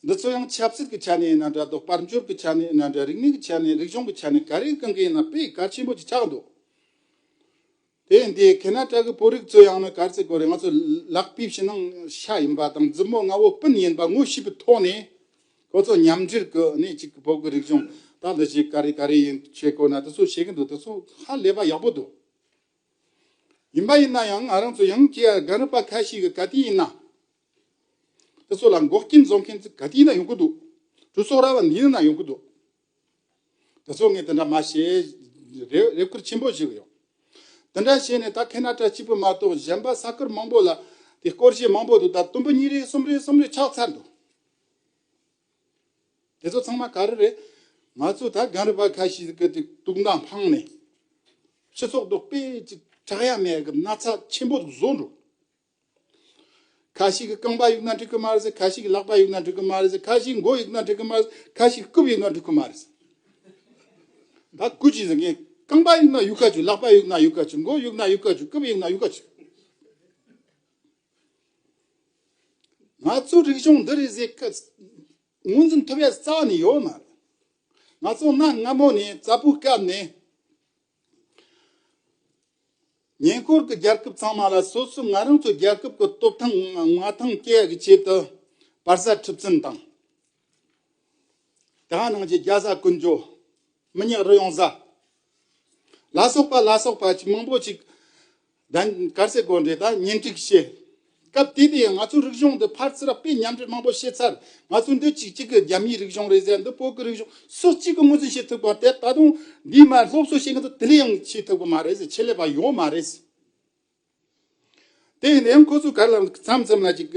འདི་ཚོ་ཡང་ཆབ་སྲིད་ཀྱི་ཆ་ནས་ཡིན་ན་འདྲ་འདུག་དཔལ་འབྱོར་གྱི་ཆ་ནས་ཡིན་ན་འདྲ། རིག་གནས་ཀྱི་ཆ་ནས། རིག་གཞུང་གི་ཆ་ནས། ག་རེ་གང་གི་ཡིན་ན་དཔེ་གལ་ཆེན་པོ་ཅིག་ཆགས་འདུག་དེ་ཡིན་དུས་ཁེ་ན་ཌ་གི་བོད་རིགས་ཚོ་ཡང་ན་ག་རེ་ཟེར་དགོས་རེད། ང་ཚོ་ལག་པའི་ཕྱི་ནང་ཤ་ཡིན་པ་དང་མཛུབ་མོ་ལྔ་བོ་སྤུན་ཡིན་པ་ངོ་ཤེས་པའི་ཐོག་ནས་ཁོ་ཚོ་མཉམ་འབྲེལ་གྱི་ནས་ཅིག་བོད་ཀྱི་རིག་གཞུང་ད་འདི་ཞིག་ག་རེ་ག་རེ་ཡིན་བྱེད་དགོས་ན་དེ་ཚོ་བྱེད་ཀྱི་འདུག་དེ་ཚོ་ཧ་ལས་པ་ཡག་པོ་འདུག་ཡིན་པ་ཡིན་ན་ཡང་ང་རང་ཚོ་ཡང་ཀྱི་རྒན་རབས་པ་ཁ་ཤས་ཀྱི་ག་དུས་ཡིན་ན། དེ་ཚོ་ལ་འགོག་རྐྱེན་བཟོ་མཁན་ཚོ་ག་དུས་ཡིན་ན་ཡོང་གི་འདུག་གྲོས་ཚོགས་ར་བ་འདི་ཡིན་ན་ཡོང་གི་འདུག་དེ་ཚོ་ངས་དེ་འདྲ་མ་བྱེད། རེ་རེ་སྐུལ་ཆེན་པོ་ཞིག་ཡོང་། དེ་འདྲ་བྱས་ནས་ད་ཁེ་ན་ཌ་གཅིག་པུ་མ་གཏོགས་གཞན་པ་ས་ཁུལ་མང་པོ་ལ་དེ་སྐོར་གཞས་མང་པོ་འདུག་ད་དུམ་བུ་གཉིས་རེ་གསུམ་རེ་གསུམ་རེ་ཆགས་ཚར་འདུག་དེ་ཚོ་ཚང་མ་ག་རེ་རེད། ང་ཚོ་ད་རྒན་རབས་པ་ཁ་ཤས་ཀྱི་དེ་དུག་མདའ་འཕངས་ནས་སྤྱི་ཚོགས་དུ་དཔེ་ཅིག་དྲག་ཡ་མེད་གི་ན་ཚ་ཆེན་པོ་བཟོ་འགྲོ། ཁ་ཤས་ཀྱི་རྐང་པ་གཡུག་ན་འགྲིག་གི་མ་རེད་ཟེར། ཁ་ཤས་ཀྱི་ལག་པ་གཡུག་ན་འགྲིག་གི་མ་རེད་ཟེར། ཁ་ཤས་མགོ་གཡུག་ན་འགྲིག་གི་མ་རེད་ཟེར། ཁ་ཤས་རྐུབ་གཡུག་ན་འགྲིག་གི་མ་རེད་ཟེར། ད་སྐུ་མཁྱེན་ཟེར་མཁན་རྐང་པ་གཡུག་ན་གཡུག་ཁ་བཅུག་ལག་པ་གཡུག་ན་གཡུག་ཁ་བཅུག་མགོ་གཡུག་ན་གཡུག་ཁ་བཅུག་རྐུབ་གཡུག་ན་གཡུག་ཁ་བཅུག་ང་ཚོའི་རིག་གཞུང་འདི་རེད་ཟེར་ཁ་ངོས་འཛིན་ཐུབ་ཡ་རྩ་བ་ནས་ཡོད་མ་རེད། ང་ཚོ་གནའ་སྔ་མོ་ནས་རྩ་བོའི་སྐབས་ནས། ཉེ་འཁོར་གྱི་རྒྱལ་ཁབ་ཚང་མ་ལ་སོ་སོ་ང་རང་ཚོའི་རྒྱལ་ཁབ་ཀྱི་སྟོབས་ཐང་མངའ་ཐང་སྐྱེ་ཡག་གི་ཆེད་དུ་བར་ས་ཁྲི་བཙུན་དང་། དེ་ག་ནང་བཞིན་རྒྱ་བཟའ་ཀུན་སྦྱོར། མི་ཉག་རི་ཡོང་བཟའ། ལ་སོགས་པ་ལ་སོགས་པ་ཅིག་མང་པོ་ཅིག་གདན་གར་སའི་སྒོ་འགྲེལ་དང་གཉེན་སྒྲིག་བྱས། སྐབས་དེ་དུས་ང་ཚོའི་རིག་གཞུང་འདི་ཕར་ཚུར་དཔེ་མཉམ་འབྲེལ་མང་པོ་བྱས་ཚར། ང་ཚོ་འདི་གཅིག་གཅིག་གི་རྒྱ་མིའི་རིག་གཞུང་རེད་ཟེར། འདི་བོད་ཀྱི་རིག་གཞུང་སུ་གཅིག་གི་ངོས་འཛིན་བྱེད་ཐུབ་པ་དེ་ད་དུང་འདིའི་མ་སློབ་གསོ་བྱེད་མཁན་ཚོ་དེ་ལས་ཡང་བྱེད་ཐུབ་ཀྱི་མ་རེད་ཟེར། ཆེད་ལས་པ་ཡོང་མ་རེད་ཟེར། དེ་ཡིན་ནའང་ཁོ་ཚོས་ག་རེ་ལབ་མཚམས་མཚམས་ལ་ཅིག་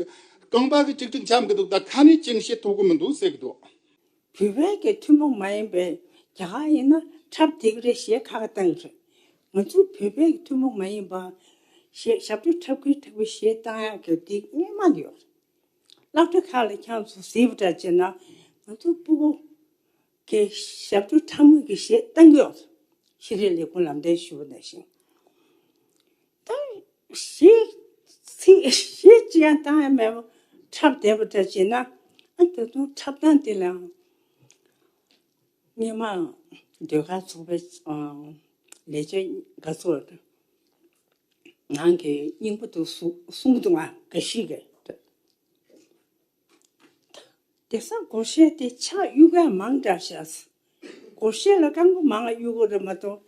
རྐང་པ་གི་ཅིག་ཅིག་འཁྱམ་གི་འདུག་ད་ཁ་ནས་ཅིག་བཤད་ཐུབ་ཀྱི་མི་འདུག་ཟེར་གི་འདུག་བོད་པའི་གི་ཐུན་མོང་མ་ཡིན་པའི་རྒྱ་གར་ཡིན་ན་འཁྲབ་བསྡད་ཀྱི་རེད། གཞས་ཁག་བཏང་གི་རེད། ང་ཚོ་བོད་པའི་གི་ཐུན་མོང་མ་ཡིན་པ་གཞས་ཞབས་བྲོ་འཁྲབ་ཀྱི་འཁྲབ་ཀྱི་གཞས་བཏང་ཡག་གི་དེ་སྔོན་མ་ནས་ཡོད་རེད། སློབ་གྲྭ་ཁག་ལ་ཁྱེད་ཚོ་གཟིགས་པ་འདྲ་བྱས་ན་ང་ཚོ་སྤུ་གུ་གི་ཞབས་བྲོ་འཁྲབ་མཁན་གྱི་གཞས་བཏང་གི་ཡོད་རེད། ཤེས་རིག་ལས་ཁུངས་ལམ་སྟོན་ཞུ་བ་ནང་བཞིན། ད་གཞས་ཚིག་གཞས་ཅི་ཡང་བཏང་ཡ་མེད་པ་འཁྲབ་བསྡད་པ་འདྲ་བྱས་ན་ཨ་ད་དུང་འཁྲབ་སྟངས་དེ་ལའང་སྔོན་མ་ཟློས་གར་ཚོགས་པའི་ལས་བྱེད་འགའ་ཚོ་ནང་གི་སྙིང་པོ་དུ་གསུང་གསུང་གི་འདུག་ང་འགའ་ཞིག་གིས། དེང་སང་སྒོར་གཞས་དེ་ཕྱག་གཡུག་མཁན་མང་དྲགས་ཤག་སྒོར་གཞས་ལ་རྐང་པ་མང་གཡུག་གི་རེད་མ་གཏོགས་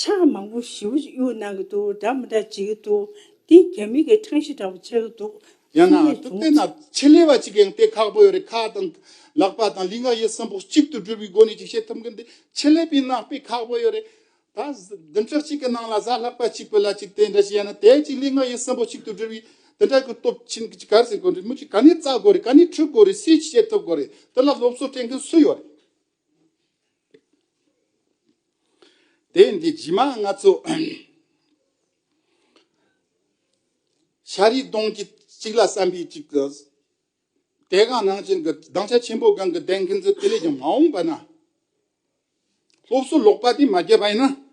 ཕྱག་མང་པོ་ཞེ་པོ་ཅིག་གཡུག་གནང་གི་འདུག་འདྲ་མི་འདྲ་བྱེད་ཀྱི་འདུག་དེ་རྒྱ་མི་གི་ཁྲང་ཤི་འདྲ་པོ་ཆགས་ཀྱི་འདུག་ཡང་ན་ཐུགས་དཔེ་ན་ཆེད་ལས་པ་ཅིག་ཡང་དེ་ཁག་པོ་ཡོད་རེད། ཁ་དང་ལག་པ་དང་ལུས་ངག་ཡིད་གསུམ་པོ་གཅིག་ཏུ་སྒྲིལ་བའི་སྒོ་ནས་ཅིག་བྱེད་ཐུབ་མཁན་དེ་ཆེད་ལས་པའི་ནང་དཔེ་ཁག་པོ་ཡོད་རེད། ད་བདུན་ཕྲག་གཅིག་གི་ནང་ལ་གཟའ་ལྷག་པ་གཅིག་པུ་ལ་གཅིག་དེ་འདྲ་ཞིག་ཡང་ན་དེ་གཅིག་ལུས་ངག་ཡིད་གསུམ་པོ་གཅིག་ཏུ་སྒྲིལ་བའི་དེ་འདྲ་གི་སྟོབས་ཆེན་གྱི་གར་ཟིན་དགོས་རེད། མི་གཅིག་ག་ནས་བཙལ་དགོས་རེད། ག་ནས་ཁྲིད་དགོས་རེད། སུས་བྱེད་ཐུབ་དགོས་རེད། དེ་ལ་སློབ་གསོ་སྤྲད་མཁན་སུ་ཡོད་རེད། དེ་འདི་རྗེས་མ་ང་ཚོ་ཤ་རུས་གདོང་གི་གཅིག་ལ་བསམ་པའི་གཅིག་གི་དེ་ག་ནང་བཞིན་གྱི་སྡིངས་ཆ་ཆེན་པོ་སྒང་གི་བསྡད་མཁན་ཚོ་དེ་ལས་ཀྱང་མ་འོངས་པ་ན། སློབ་གསོ་ལོག་པ་དེ་མ་བརྒྱབ་པ་ཡིན་ན།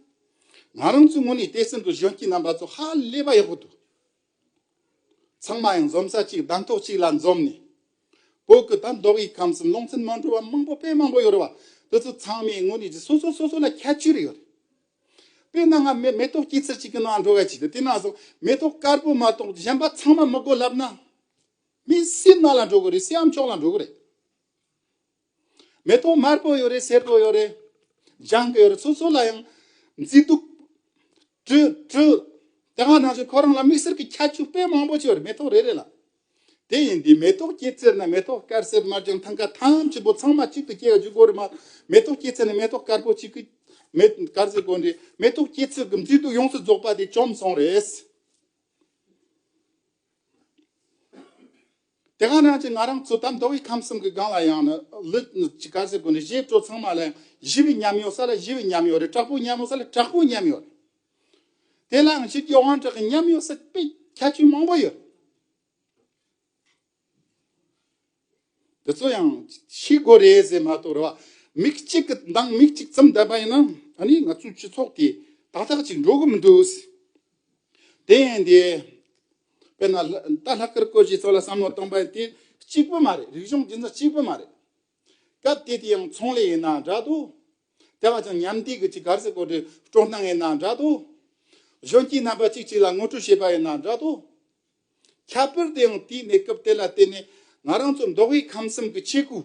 ང་རང་ཚོའི་ངོས་ནས་བལྟས་ཟིན་དུ་གཞོན་སྐྱེས་རྣམ་པ་ཚོ་ཧ་ལས་པ་ཡག་པོ་འདུག་ཚང་མ་ཡང་འཛོམས་ས་གཅིག་གདན་ཐོག་གཅིག་ལ་འཛོམས་ནས། བོད་ཀྱི་ད་མདོ་དབུས་ཁམས་གསུམ་ལུང་ཚན་མ་འགྲོ་བ་མང་པོ་དཔེ་མང་པོ་ཡོད་རེད་བ། དེ་ཚོ་ཚང་མའི་ངོས་ནས་སོ་སོ་སོ་སོ་ལ་ཁྱད་ཆོས་རེ་ཡོད་རེད། དཔེར་ན་ང་མེ་མེ་ཏོག་སྐྱེད་ཚལ་གཅིག་གི་ནང་འགྲོ་ག་གཅིག་དེ་དེ་ནང་སོང་མེ་ཏོག་དཀར་པོ་མ་གཏོགས་གཞན་པ་ཚང་མ་མི་དགོས་ལབ་ན། མི་སེམས་ནང་ལ་འགྲོ་གི་རེད། སེམས་ཕྱོགས་ལ་འགྲོ་གི་རེད། མེ་ཏོག་དམར་པོ་ཡོད་རེད། སེར་པོ་ཡོད་རེད། ལྗང་གི་ཡོད་རེད། སོ་སོ་ལ་ཡང་མཛེས་སྡུག་དྲི་དྲི་དེ་ག་ནང་བཞིན་ཁོ་རང་ལ་དམིགས་བསལ་གྱི་ཁྱད་ཆོས་དཔེ་མང་པོ་ཅིག་ཡོད་རེད། མེ་ཏོག་རེ་རེ་ལ། དེ་ཡིན་དུས་མེ་ཏོག་སྐྱེད་ཚལ་ན་མེ་ཏོག་དཀར་སེར་དམར་ལྗང་ཐང་ག་ཐམས་ཅད་པོ་ཚང་མ་གཅིག་ཏུ་སྐྱེ་བ་འཇུག་དགོས་རེད་མ། མེ་ཏོག་སྐྱེད་ཚལ་ན་མེ་ཏོག་དཀར་པོ་གཅིག་གི་ མེ་ག་རེ་ཟེར་དགོས་རེད། མེ་ཏོག་སྐྱེ་ཚུལ་གྱི་མཛེས་སྡུག་ཡོངས་སུ་རྫོགས་པ་དེ་བཅོམ་སོང་རེད། དེ་ག་ནང་བཞིན་ང་རང་ཚོ་ད་མདོ་དབུས་ཁམས་གསུམ་གྱི་སྒང་ལ་ཡང་ན་ལུད་ཅི་ག་རེ་ཟེར་དགོས་རེད། བཞེས་སྤྲོ་ཚང་མ་ལ་ཡང་ཞི་བའི་ཉམས་མྱོང་ས་ལ་ཞི་བའི་ཉམས་མྱོང་རེད། དྲག་པོའི་ཉམས་མྱོང་ས་ལ་དྲག་པོའི་ཉམས་མྱོང་རེད། དེ་ལའང་ཞི་རྒྱས་དབང་དྲག་གི་ཉམས་མྱོང་ས་དཔེ་ཁྱད་ཆོས་མང་པོ་ཡོད། དེ་ཚོ་ཡང་ཤེས་དགོས་རེད་ཟེར་མ་གཏོགས་རེད་བ། མིག་གཅིག་གི་མདངས་མིག་གཅིག་བཙུམ་བསྡད་པ་ཡིན་ན་ཨ་ནི་ང་ཚོའི་སྤྱི་ཚོགས་དེ་ཏག་ཏག་ཅིག་འགྲོ་གི་མི་འདུག། དེ་ཡིན་དེ། དཔེར་ན་ལྷ་ད་ལྷག་དཀར་སྐོར་ཞིག་ཚོ་ལ་བསམ་བློ་བཏང་པ་ཡིན་དེ་གཅིག་པུ་མ་རེད། རིག་གཞུང་འདི་ཚོ་གཅིག་པུ་མ་རེད། སྐབས་དེ་དེ་ཡང་ཚོང་ལས་ཡིན་ན་འདྲ་འདུག། དེ་བ་ཅང་མཉམ་འདེགས་ཀྱི་ཅིག་ག་རེ་ཟེར་དགོས་རེད། སྤྲོ་སྣང་ཡིན་ན་འདྲ་འདུག། གཞོན་སྐྱེས་རྣམ་པ་གཅིག་གཅིག་ལ་ངོ་སྤྲོད་བྱེད་པ་ཡིན་ན་འདྲ་འདུག། ཁྱད་པར་དུ་ཡང་དེའི་གནས་སྐབས་དེ་ལ་བརྟེན་ནས་ང་རང་ཚོ་མདོ་དབུས་ཁམས་གསུམ་གྱི་ཆས་གོས་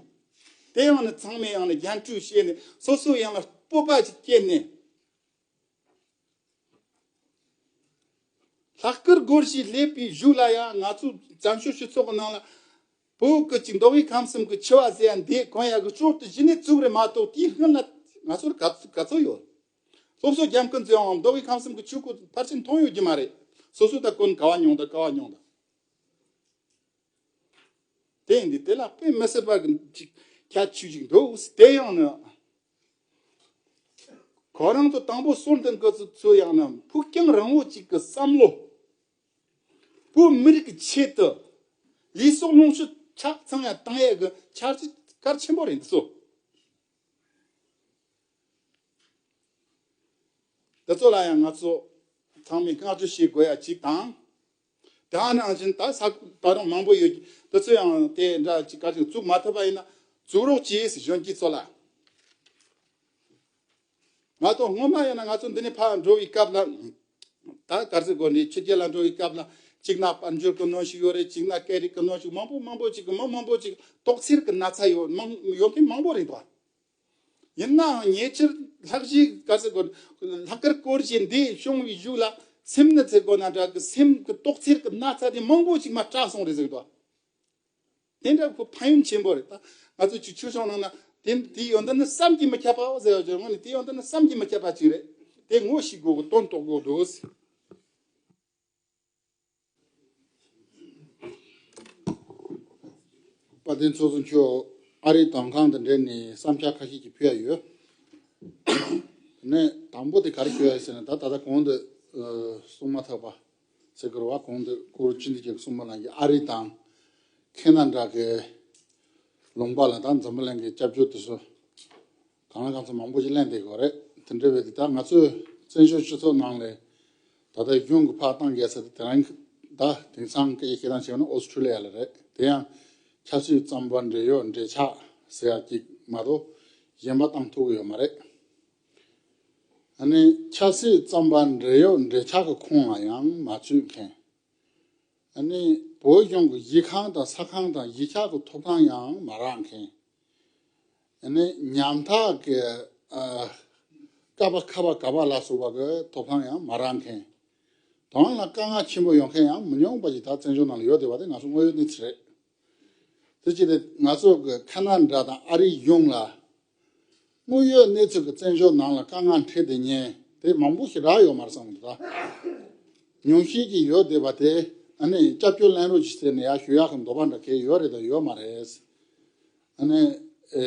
དེ་ཡང་ནི་ཚང་མས་ཡང་ནི་རྒྱན་སྤྲོས་བྱས་ནས་སོ་སོ་ཡང་ལ་སྤོབས་པ་ཅིག་སྐྱེས་ནས། ལྷག་དཀར་སྒོར་གཞས་སླེབས་པའི་གཞུག་ལ་ཡང་ང་ཚོ་བཙན་བྱོལ་སྤྱི་ཚོགས་ཀྱི་ནང་ལ་བོད་ཀྱི་ཅིག་མདོ་དབུས་ཁམས་གསུམ་གྱི་ཆེ་བ་ཟེར་ཡ་འདི་གོན་ཡག་གི་སྲོལ་དེ་གཞི་ནས་བཙུགས་རེད་མ་གཏོགས། དེའི་སྔོན་ལ་ང་ཚོར་ག་ག་ཚོད་ཡོད། སློབ་གསོ་རྒྱབ་མཁན་ཚོས་ཡང་མདོ་དབུས་ཁམས་གསུམ་གྱི་ཆས་གོས་ཕལ་ཆེར་མཐོང་ཡོད་ཀྱི་མ་རེད། སོ་སོ་ད་གོན་ག་བ་མྱོང་ད་ག་བ་མྱོང་ད། དེ་ཡིན་དུས་དེ་ལ་དཔེ་མི་སྲིད་པ་གི་ཅིག་ཁྱད་ཆོས་ཅིག་འདུག། དེ་ཡང་ནི་ཁོ་རང་ཚོ་དང་པོ་སོར་འདོན་གི་ཚོ་ཚོ་ཡང་ན་ཕུགས་རྒྱང་རིང་བོ་ཅིག་གི་བསམ་བློ། བོད་མི་རིགས་ཀྱི་ཆེད་དུ་ལུས་སྲོག་ལོངས་སྤྱོད་ཆ་ཚང་ཡང་བཏང་ཡས་གི་འཆར་གཞི་གལ་ཆེན་པོ་རེད་འདི་ཚོ། འདི་ཚོ་ལ་ཡང་ང་ཚོ་ཚང་མས་བསྔགས་བརྗོད་བྱེད་དགོས་ཡ་གཅིག་དང་། དེ་ནང་བཞིན་ད་ས་ཁུལ་ད་རུང་མང་པོ་ཡོད་ཀྱི་འདི་ཚོ་ཡང་དེ་འདྲ་ཅིག་ག་ཅིག་བཙུགས་མ་ཐུབ་པ་ཡིན་ན་བཙུགས་རོགས་གྱིས་ཟེར། གཞོན་སྐྱེས་ཚོ་ལ། ང་ཚོ་སྔོན་མ་ཡིན་ན་ང་ཚོ་འདི་ནས་ཕར་འགྲོ་བའི་སྐབས་ལ། ད་ག་རེ་ཟེར་དགོས་རེད། ཕྱི་རྒྱལ་ལ་འགྲོ་བའི་སྐབས་ལ་གཅིག་ན་དཔལ་འབྱོར་གྱི་གནོན་ཤུགས་ཡོད་རེད། གཅིག་ན་སྐད་རིགས་ཀྱི་གནོན་ཤུགས། མང་པོ་མང་པོ་ཅིག་མི་མང་པོ་ཅིག་དོགས་སེལ་གྱི་ན་ཚ་ཡོད་མང་ཡོད་མཁན་མང་པོ་རེད་དོ། ཡིན་ནའང་ཉེ་ཆར་ལྷག་བཞི་ག་ཟེར་དགོས། ལྷག་དཀར་སྐོར་གྱི་འདི་བྱུང་བའི་གཞུག་ལ་སེམས་ནི་ཟེར་དགོས་ན་འདྲ་གི་སེམས་ཀྱི་དོགས་སེལ་གྱི་ན་ཚ་དེ་མང་པོ་ཅིག་མར་དྲག་སོང་རེད་ཟེར་དོ། དེ་འདྲ་ཁོ་ཕན་ཡོན་ཆེན་པོ་རེད། ད་ང་ཚོ་ཆུ་ཆུ་ཆུང་ནང་ན་དེ་དེ་ཡོན་ཏན་ནི་བསམ་གྱིས་མི་ཁྱབ་པའོ་ཟེར་བ་ཅིག་དངོས་ནི་དེ་ཡོན་ཏན་ནི་བསམ་གྱིས་མི་ཁྱབ་པ་ཅིག་རེད། དེ་ངོ་ཤེས་དགོས་གི་དོན་རྟོགས་དགོས་འདུག། དཔལ་ལྡན་ཚོགས་གཙོ་མཆོག་ཨ་རིའི་དོན་ཁང་དང་འབྲེལ་ནས་བསམ་འཆར་ཁ་ཤས་ཀྱི་ཕུལ་ཡ་ཡོད། ནས་དང་པོ་དེ་ག་རེ་ཕུལ་ཡ་ཟེར་ན། ད་ད་ལྟ་གོང་དུ་ཨ་གསུངས་མ་ཐག་པ་ཟེར་དགོས་རེད་བ། གོང་དུ་སྐོར་ཅི་འདི་ཅིག་གསུངས་མ་ལ་ཡི་ཨ་རི་དང་ཁེ་ན་ཌ་གི་ལུང་པ་ལ་ད་འཛམ་བུ་གླིང་གི་སྐྱབས་བཅོལ་དེ་ཚོ་གང་ལ་གང་འཚམ་མང་པོ་ཞིག་གླེང་བསྡད་ཡོད་རེད། དེ་འདྲ་བས་དེ་ད་ང་ཚོའི་བཙན་བྱོལ་སྤྱི་ཚོགས་ནང་ལ་ད་ལྟ་གཞུང་གི་ཕར་བཏང་དགོས་ས་དེ་དེ་རིང་ད་དེང་སང་སྐད་ཆ་བཤད་སྟངས་བྱས་ན་ཨོ་སི་ཁྲུ་ལི་ཡ་ལ་རེད། དེ་ཡང་ཆབ་སྲིད་བཙོན་པ་འབྲེལ་ཡོད་འབྲེལ་ཆགས་ཟེར་ཡ་གཅིག་མ་གཏོགས་གཞན་པ་བཏང་ཐུབ་ཀྱི་ཡོད་མ་རེད། ཨ་ནི་ཆབ་སྲིད་བཙོན་པ་འབྲེལ་ཡོད་འབྲེལ་ཆགས་ཀྱི་ཁོངས་ལ་ཡང་མ་ཚུད་མཁན། ཨ་ནི་བོད་གཞུང་གི་གཞིས་ཁང་དང་ས་ཁང་དང་གཞིས་ཆགས་ཀྱི་ཐོབ་ཐང་ཡང་མ་རག་མཁན། ཨ་ནི་ཉམ་ཐག་གི་ཨ་ཀ་པ་ཁ་པ་ག་པ་ལ་སོགས་པ་གི་ཐོབ་ཐང་ཡང་མ་རག་མཁན། དོན་ལ་དཀའ་ངལ་ཆེན་པོ་ཡོད་མཁན་ཡང་མི་ཉུང་བ་ཞིག་ད་བཙན་བྱོལ་ནང་ལ་ཡོད་བསྡད་པ་དེ་ང་ཚོ་དངོས་ཡོད་གནས་ཚུལ་རེད། དེ་ཅི་སྟེ་ང་ཚོ་གི་ཁ་ན་ཌ་དང་ཨ་རིའི་གཞུང་ལ་དངོས་ཡོད་གནས་ཚུལ་གྱི་བཙན་བྱོལ་ནང་ལ་དཀའ་ངལ་འཕྲད་བསྡད་མཁན་དེ་མང་པོ་ཞིག་རག་ཡོད་མ་རེད་བསམ་གི་འདུག་ད། ཉུང་ཤས་ཀྱིས་ཡོད་བསྡད་པ་དེ་ཨ་ནི་སྐྱབས་བཅོལ་ལེན་རོགས་གྱིས་ཟེར་ནས་ཡར་ཞུ་ཡག་གི་འདོད་པ་འདྲ་གས་ཡོད་རེད་དང་ཡོད་མ་རེད། ཨ་ནི་ཨེ་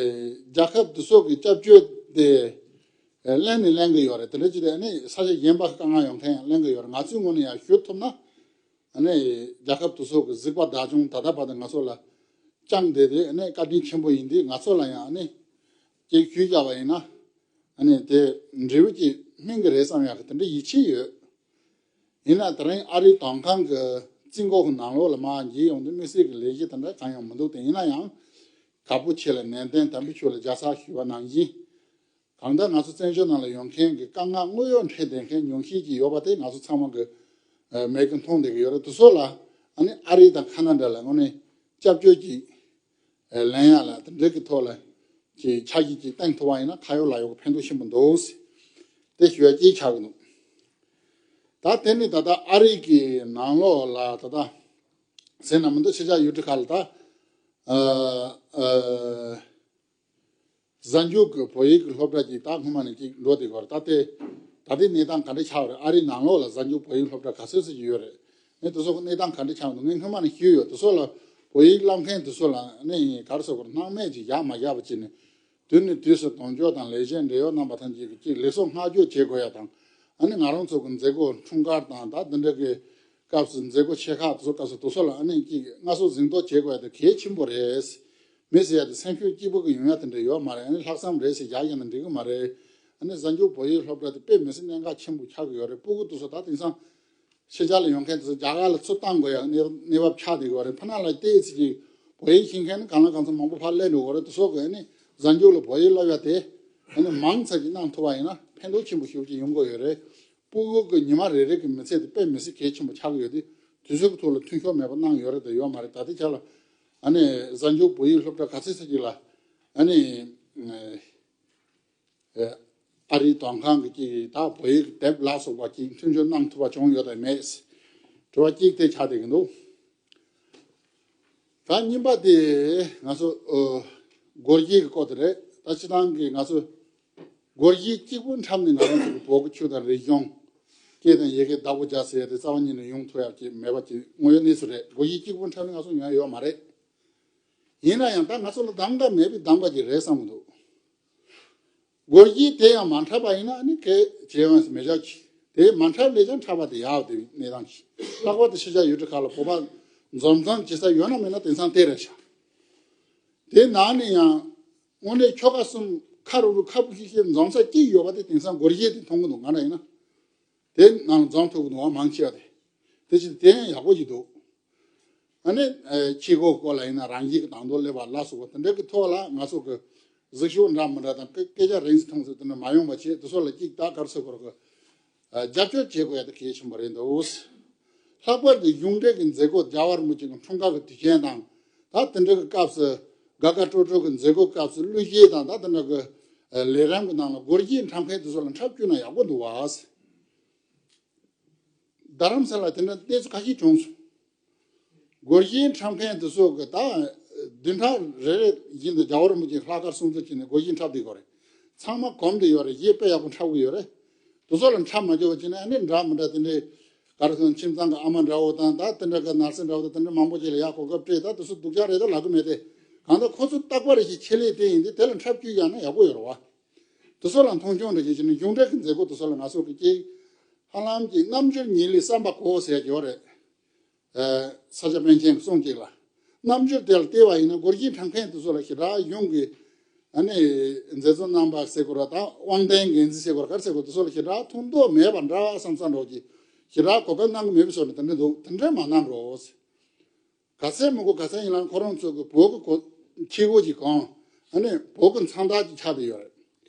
རྒྱལ་ཁབ་དེ་ཚོ་གི་སྐྱབས་བཅོལ་དེ་ཨེ་ལེན་ནི་ལེན་གི་ཡོད་རེད། དེ་འདྲ་ཅིག་དེ་ཨ་ནི་ས་ཆ་གཞན་པ་དཀའ་ངལ་ཡོད་མཁན་ཡང་ལེན་གི་ཡོད་རེད། ང་ཚོའི་ངོས་ནས་ཡར་ཞུ་ཐུབ་ན། ཨ་ནི་རྒྱལ་ཁབ་དེ་ཚོ་གི་གཟིགས་པ་བདག་སྐྱོང་ད་ལྟ་བར་དུ་ང་ཚོ་ལ་བཅངས་བསྡད་དེ་ཨ་ནི་བཀའ་དྲིན་ཆེན་པོ་ཡིན་དུས། ང་ཚོ་ལ་ཡང་ཨ་ནི་སྐད་ཞུས་བཞག་པ་ཡིན་ན་ཨ་ནི་དེ་འབྲས་བུ་ཅིག་སྨིན་གི་རེད་བསམ་ཡག་གི་དེ་འདྲ་ཡིད་ཆེས་ཡོད། ཡིན་ན་དེ་རིང་ཨ་རིའི་དོན་ཁང་གི་རྩིས་འགོ་གི་ནང་ལོགས་ལ་མར་འགྱེལ་ཡོང་དུས་དམིགས་བསལ་གྱི་ལས་གཞི་དེ་འདྲ་གང་ཡང་མི་འདུག་སྟེ། ཡིན་ན་ཡང་དཀར་པོ་ཆེ་ལ་ནན་ཏན་དམ་པའི་ཆོས་ལ་རྒྱལ་ཚབ་ཞུས་པ་ནང་བཞིན། གང་ལྟར་ང་ཚོ་བཙན་བྱོལ་ནང་ལ་ཡོད་མཁན་གྱི་དཀའ་ངལ་དངོས་ཡོད་འཕྲད་བསྡད་མཁན་ཉུང་ཤས་ཅིག་ཡོད་པ་དེ་ང་ཚོ་ཚང་མ་གི་ཨ་མིག་གིས་མཐོང་བསྡད་ཀྱི་ཡོད་རེད། དེ་ཚོ་ལ་ཨ་ནི་ཨ་རི་དང་ཁ་ན་ཌ་ལ་དངོས་གནས་སྐྱབས་བཅོལ་གྱི་ཨ་ལེན་ཡག་ལ་དེ་འདྲ་གི་ཐོག་ལ་གི་འཆར་གཞི་ཅིག་བཏིང་ཐུབ་པ་ཡིན་ན་ཁ་ཡོད་ལག་ཡོད་ཀྱི་ཕན་ཐོགས་ཆེན་པོ་འདུག་ཟེར་དེ་ཞུ་ཡ་གཅིག་ཆགས་ཀྱི་འདུག། ད་དེ་ནི་ད་ལྟ་ཨ་རི་གི་ནང་ལོགས་ལ་ད་ལྟ་ཟེར་ན་མི་འདུག། ཕྱི་རྒྱལ་ཡུལ་གྲུ་ཁག་ལ་ད་ཨ་ཨ། གཟའ་མཇུག་གི་བོད་ཡིག་གི་སློབ་གྲྭ་གཅིག་ད་སྔོན་མ་ནས་གཅིག་འགྲོ་བསྡད་ཀྱི་ཡོད་རེད། ད་ལྟའི་ད་ལྟའི་གནས་སྟངས་ག་འདྲ་ཆགས་པ་རེད། ཨ་རིའི་ནང་ལོགས་ལ་གཟའ་མཇུག་བོད་ཡིག་སློབ་གྲྭ་ག་ཚོད་ཙམ་ཅིག་ཡོད་རེད། ངས་དེ་ཚོ་གི་གནས་སྟངས་ག་འདྲ་ཆགས་འདུག་ངས་སྔོན་མ་ནས་ཞུས་ཡོད། དེ་ཚོ་ལ་བོད་ཡིག་བསླབ་མཁན་དེ་ཚོ་ལ་ནི་ག་རེ་ཟེར་དགོས་རེད། སྣང་མེད་ཅིག་བཞག་མ་བཞག་པ་བྱས་ནས་དུས་ནས་དུས་སུ་གདེང་འཇོག་དང་ལས་བྱེད་འབྲེལ་ཡོད་རྣམ་པ་ཐམས་ཅད་ཀྱིས་གཅིག་ལེགས་གསོ་བསྔགས་བརྗོད་བྱེད་དགོས་ཡ་དང་། ཨ་ནི་ང་རང་ཚོ་གི་མཛད་སྒོ་འཁྲུངས་སྐར་དང་ད་འདི་འདྲ་གི་སྐབས་སུ་མཛད་སྒོ་ཆེ་ཁག་དེ་ཚོ་སྐབས་སུ་དེ་ཚོ་ལ་ཨ་ནི་གཅིག་སྔར་སྲོལ་འཛིན་ཐོག་བྱེད་དགོས་ཡ་དེ་གལ་ཆེན་པོ་རེད། མི་ཟེར་ཡ་དེ་སེམས་ཤུགས་སྐྱིད་པོ་གི་ཡོང་ཡ་དེ་འདྲ་ཡོད་མ་རེད། ཨ་ནི་ལྷག་བསམ་རེད་ཟེར་རྒྱག་ཡ་ན་འགྲིག་གི་མ་རེད། ཨ་ནི་གཟའ་མཇུག་བོད་ཡིག་སློབ་གྲྭ་དེ་དཔེ་མི་སྲིད་གནད་འགག་ཆེན་པོ་ཆགས་ཀྱི་ཡོད་རེད། སྤུ་གུ་དེ་ཚོ་ད་དེང་སང་ཕྱི་རྒྱལ་ལ་ཡོང་མཁན་དེ་ཚོ་རྒྱ་གར་ལ་ཚུར་བཏང་དགོས་ཡ་གནས་གནས་བབ་ཆགས་བསྡད་ཀྱི་ཡོད་རེད། ཕ་ནང་ལ་བལྟས་ཚེ་གཅིག་བོད་ཡིག་ཤེས་མཁན་ནི་གང་ལ་གང་འཚམ་མང་པོ་ཕར་སླེབས་འགྲོ་གི་རེད། དེ་ཚོ་གི་ཨ་ནི་གཟའ་མཇུག་ལ་བོད་ཡིག་སློབ་ཡ་དེ་ཨ་ནི་མང་ཙམ་ཅིག་གནང་ཐུབ་པ་ཡིན་ན་ཕན་ཐོགས་ཆེན་པོ་ཞེ་པོ་ཅིག་ཡོང་གི་ཡོད་རེད། སྤུ་གུ་གི་ཉི་མ་རེ་རེ་གི་མི་ཚེ་དེ་དཔེ་མི་སྲིད་གལ་ཆེན་པོ་ཆགས་ཀྱི་ཡོད་དེ། དུས་ཚོད་ཀྱི་ཐོག་ལ་མཐུན་ཤོག་མེད་པ་གནང་ཡོད་རེད་དང་ཡོད་མ་རེད། ད་ལྟའི་ཆ་ལ་ཨ་ནི་གཟའ་མཇུག་བོད་ཡིག་སློབ་གྲྭ་ག་ཚོད་ཙམ་ཅིག་ལ་ཨ་ནི་ཨ་རིའི་མདོ་ཁམས་ཀྱི་ཅིག་ད་བོད་ཡིག་དེབ་ལ་སོགས་པ་ཅིག་མཐུན་སྦྱོར་གནང་ཐུབ་པ་བྱུང་ཡོད་དམ་མེད། དྲི་བ་གཅིག་དེ་ཆགས་བསྡད་ཀྱི་འདུག་ད་གཉིས་པ་དེ་ང་ཚོ་ཨོ་སྒོར་གཞས་ཀྱི་སྐོར་དེ་རེད། ད་སྤྱིར་བཏང་གི་ང་ཚོ་སྒོར་གཞས་གཅིག་པུ་འཁྲབ་ནས་ང་རང་ཚོ་གི་བོད་ཀྱི་ཆོས་དང་རིག་གཞུང་སྐད་དང་ཡི་གེ་བདག་པོ་རྒྱག་ཟེར་ཡ་དེ་རྩ་བ་ཉིད་ནས་ཡོང་ཐུབ་ཡག་ཅིག་མེད་པ་ཅིག་དངོས་ཡོད་གནས་ཚུལ་རེད། སྒོར་གཞས་གཅིག་པུ་འཁྲབ་ནས་ང་ཚོ་ཡོང་ཡ་ཡོད་མ་རེད། ཡིན་ན་ཡང་ད་ང་ཚོ་ལ་གདམ་ག་མེད་པའི་གདམ་ག་ཅིག་རེད་བསམ་གྱི་འདུག་སྒོར་གཞས་དེ་ཡང་མ་འཁྲབ་པ་ཡིན་ན་ནི་གལ་ཆེ་བ་མི་བཞག་གི། དེ་མ་འཁྲབ་ལས་ཀྱང་འཁྲབ་པ་དེ་ཡག་དེ་གནས་སྟངས་ཀྱི། ལྷག་པར་དུ་ཕྱི་རྒྱལ་ཡུལ་གྲུ་ཁག་ལ་བོད་པ་འཛོམས་ཚང་བྱེད་ས་ཡོད་ན་མེད་ན་དེང་སང་དེ་རེད་ཤག་དེ་ནང་ནས་ཡང་དངོས་གནས་ཆོལ་ཁ་གསུམ་ཁ་རུ་རུ་ཁ་ཕུ་ཤི་ཤི་འཛོམས་ས་གཅིག་ཡོད་པ་དེ་དེང་སང་སྒོར་གཞས་དེ་མཐོང་གི་འདུག་ང་རང་ཡིན་ན་དེ་ནང་འཛོམས་ཐུབ་གི་འདུག་ཨ་མང་ཆེ་བ་དེ། དེ་ཕྱིར་དེ་ཡང་ཡག་པོ་ཞིག་འདུག་ཨ་ནི་ཨེ་ཕྱི་སྒོ་སྐོར་ལ་ཡིན་ན་རང་བཞིན་གྱི་དང་དུ་སླེབས་པ་ལ་སོགས་པ་དེ་འདྲ་གི་ཐོག་ལ་ང་ཚོ་གི་གཟིགས་ཕྱོགས་འདྲ་མི་འདྲ་དང་སྐད་སྐད་ཆ་རིང་ཙམ་ཐུང་ཙམ་དེ་འདྲ་མ་ཡོང་བ་བྱས། དེ་ཚོ་ལ་གཅིག་ད་ག་རེ་ཟེར་དགོས་རེད། ཨ་རྒྱབ་སྐྱོར་བྱེད་དགོས་ཡ་དེ་གལ་ཆེན་པོ་རེད་འདུག་ལྷག་པར་དུ་གཞུང་འབྲེལ་གྱི་མཛད་སྒོ་རྒྱལ་བ་རིན་པོ་ཆེ་གི་འཁྲུངས་སྐར་གྱི་དུས་ཆེན་དང་། ད་དེ་འདྲ་གི་སྐབས་སུ་དགའ་དགའ་སྤྲོ་སྤྲོ་གི་མཛད་སྒོ་སྐབས་སུ་གླུ་གཞས་དང་ད་དེ་འདྲ་གི་ལས་རིམ་གྱི་ནང་ལ་སྒོར་གཞས་འཁྲབ་མཁན་དེ་ཚོ་ལ་འཁྲབ་བཅུག་ན་ཡག་པོ་འདུག་བ། རྡ་རམ་ས་ལ་དེ་འདྲ་གནས་ཚུལ་ཁ་ཤས་བྱུང་སོང་། སྒོར་གཞས་འཁྲབ་མཁན་དེ་ཚོ་གི་ད་བདུན་ཕྲག་རེ་རེ་བཞིན་དུ་རྒྱལ་བ་རིན་པོ་ཆེ་ལྷག་དཀར་སྲུང་བརྩི་བྱས་ནས་སྒོར་གཞས་འཁྲབ་བསྡད་ཡོད་རེད། ཚང་མ་གོམས་བསྡད་ཡོད་རེད། གཞས་དཔེ་ཡག་པོ་འཁྲབ་གི་ཡོད་རེད། དེ་ཚོ་ལ་འཁྲབ་མ་བཅུག་པ་བྱས་ན་ཨ་ནི་འདྲ་མི་འདྲ་དེ་འདྲའི་ག་རེ་ཟེར་ན་ཁྱིམ་ཚང་གི་ཨ་མ་འདྲ་བོ་དང་ད་དེ་འདྲ་གི་ནར་སྲིད་འདྲ་བོ་དང་དེ་འདྲ་མང་པོ་ཅིག་ལ་ཡག་གོ་སྐབས་སྤྲད། ད་དེ་ཚོ་སྡུག་ཅག་རེད་ད་ལབ་གི་མེད་དེ། གང་ལྟར་ཁོ་ཚོ་རྟག་པར་ཞིག་ཆེད་ལས་དེ་ཡིན་དེ་དེ་ལ་འཁྲབ་བཅུག་ཡག་ན་ཡག་པོ་ཡོད་རེད་བ། དེ་ཚོ་ལ་མཐོང་ཆུང་འདྲ་ཞིག་བྱས་ནས་གཞུང་འབྲེལ་གྱི་མཛད་སྒོ་དེ་ཚོ་ལ་ང་ཚོ་གི་ཅིག་ཧ་ལམ་གྱི་རྣམ་འགྱུར་ཉིད་ལས་བསམ་པ་གོ་ཟེར་གྱི་ཡོད་རེད། ཨ་ས་སྐྱ་པཎ་ཆེན་གྱི་གསུང་གཅིག་ལ། རྣམ་འགྱུར་དེ་ལ་བལྟས་པ་ཡིན་ན་སྒོར་གཞས་འཁྲབ་མཁན་དེ་ཚོ་ལ་ཞེ་དྲག་གཞུང་གི་ཨ་ནི་མཛད་གཙོ་རྣམ་པ་ཟེར་དགོས་ར་ད་དབང་ལྡན་འགན་འཛིན་ཟེར་དགོས་ར་ག་རེ་ཟེར་དགོས་དེ་ཚོ་ལ་ཞེ་དྲག་ཐུགས་འདོད་མེད་པ་འདྲ་བསམ་བསམ་འདྲ་བོ་ཅིག་ཞེ་དྲག་གོ་སྐབས་གནང་གི་མེད་པའི་བཟོ་འདྲ་དེ་འདྲ་འདུག་དེ་འདྲ་མ་གནང་རོགས། ག་ཚད་མི་དགོས། ག་ཚད་ཡིན་ལ་ཁོ་རང་ཚོ་གི་བོད་ཀྱི་གོ་ཁྱི་སྒོ་ཅིག་གང་ཨ་ནི་བོད་ཀྱི་མཚང་རྟགས་ཅིག་ཆགས་བསྡད་ཡོད་རེད།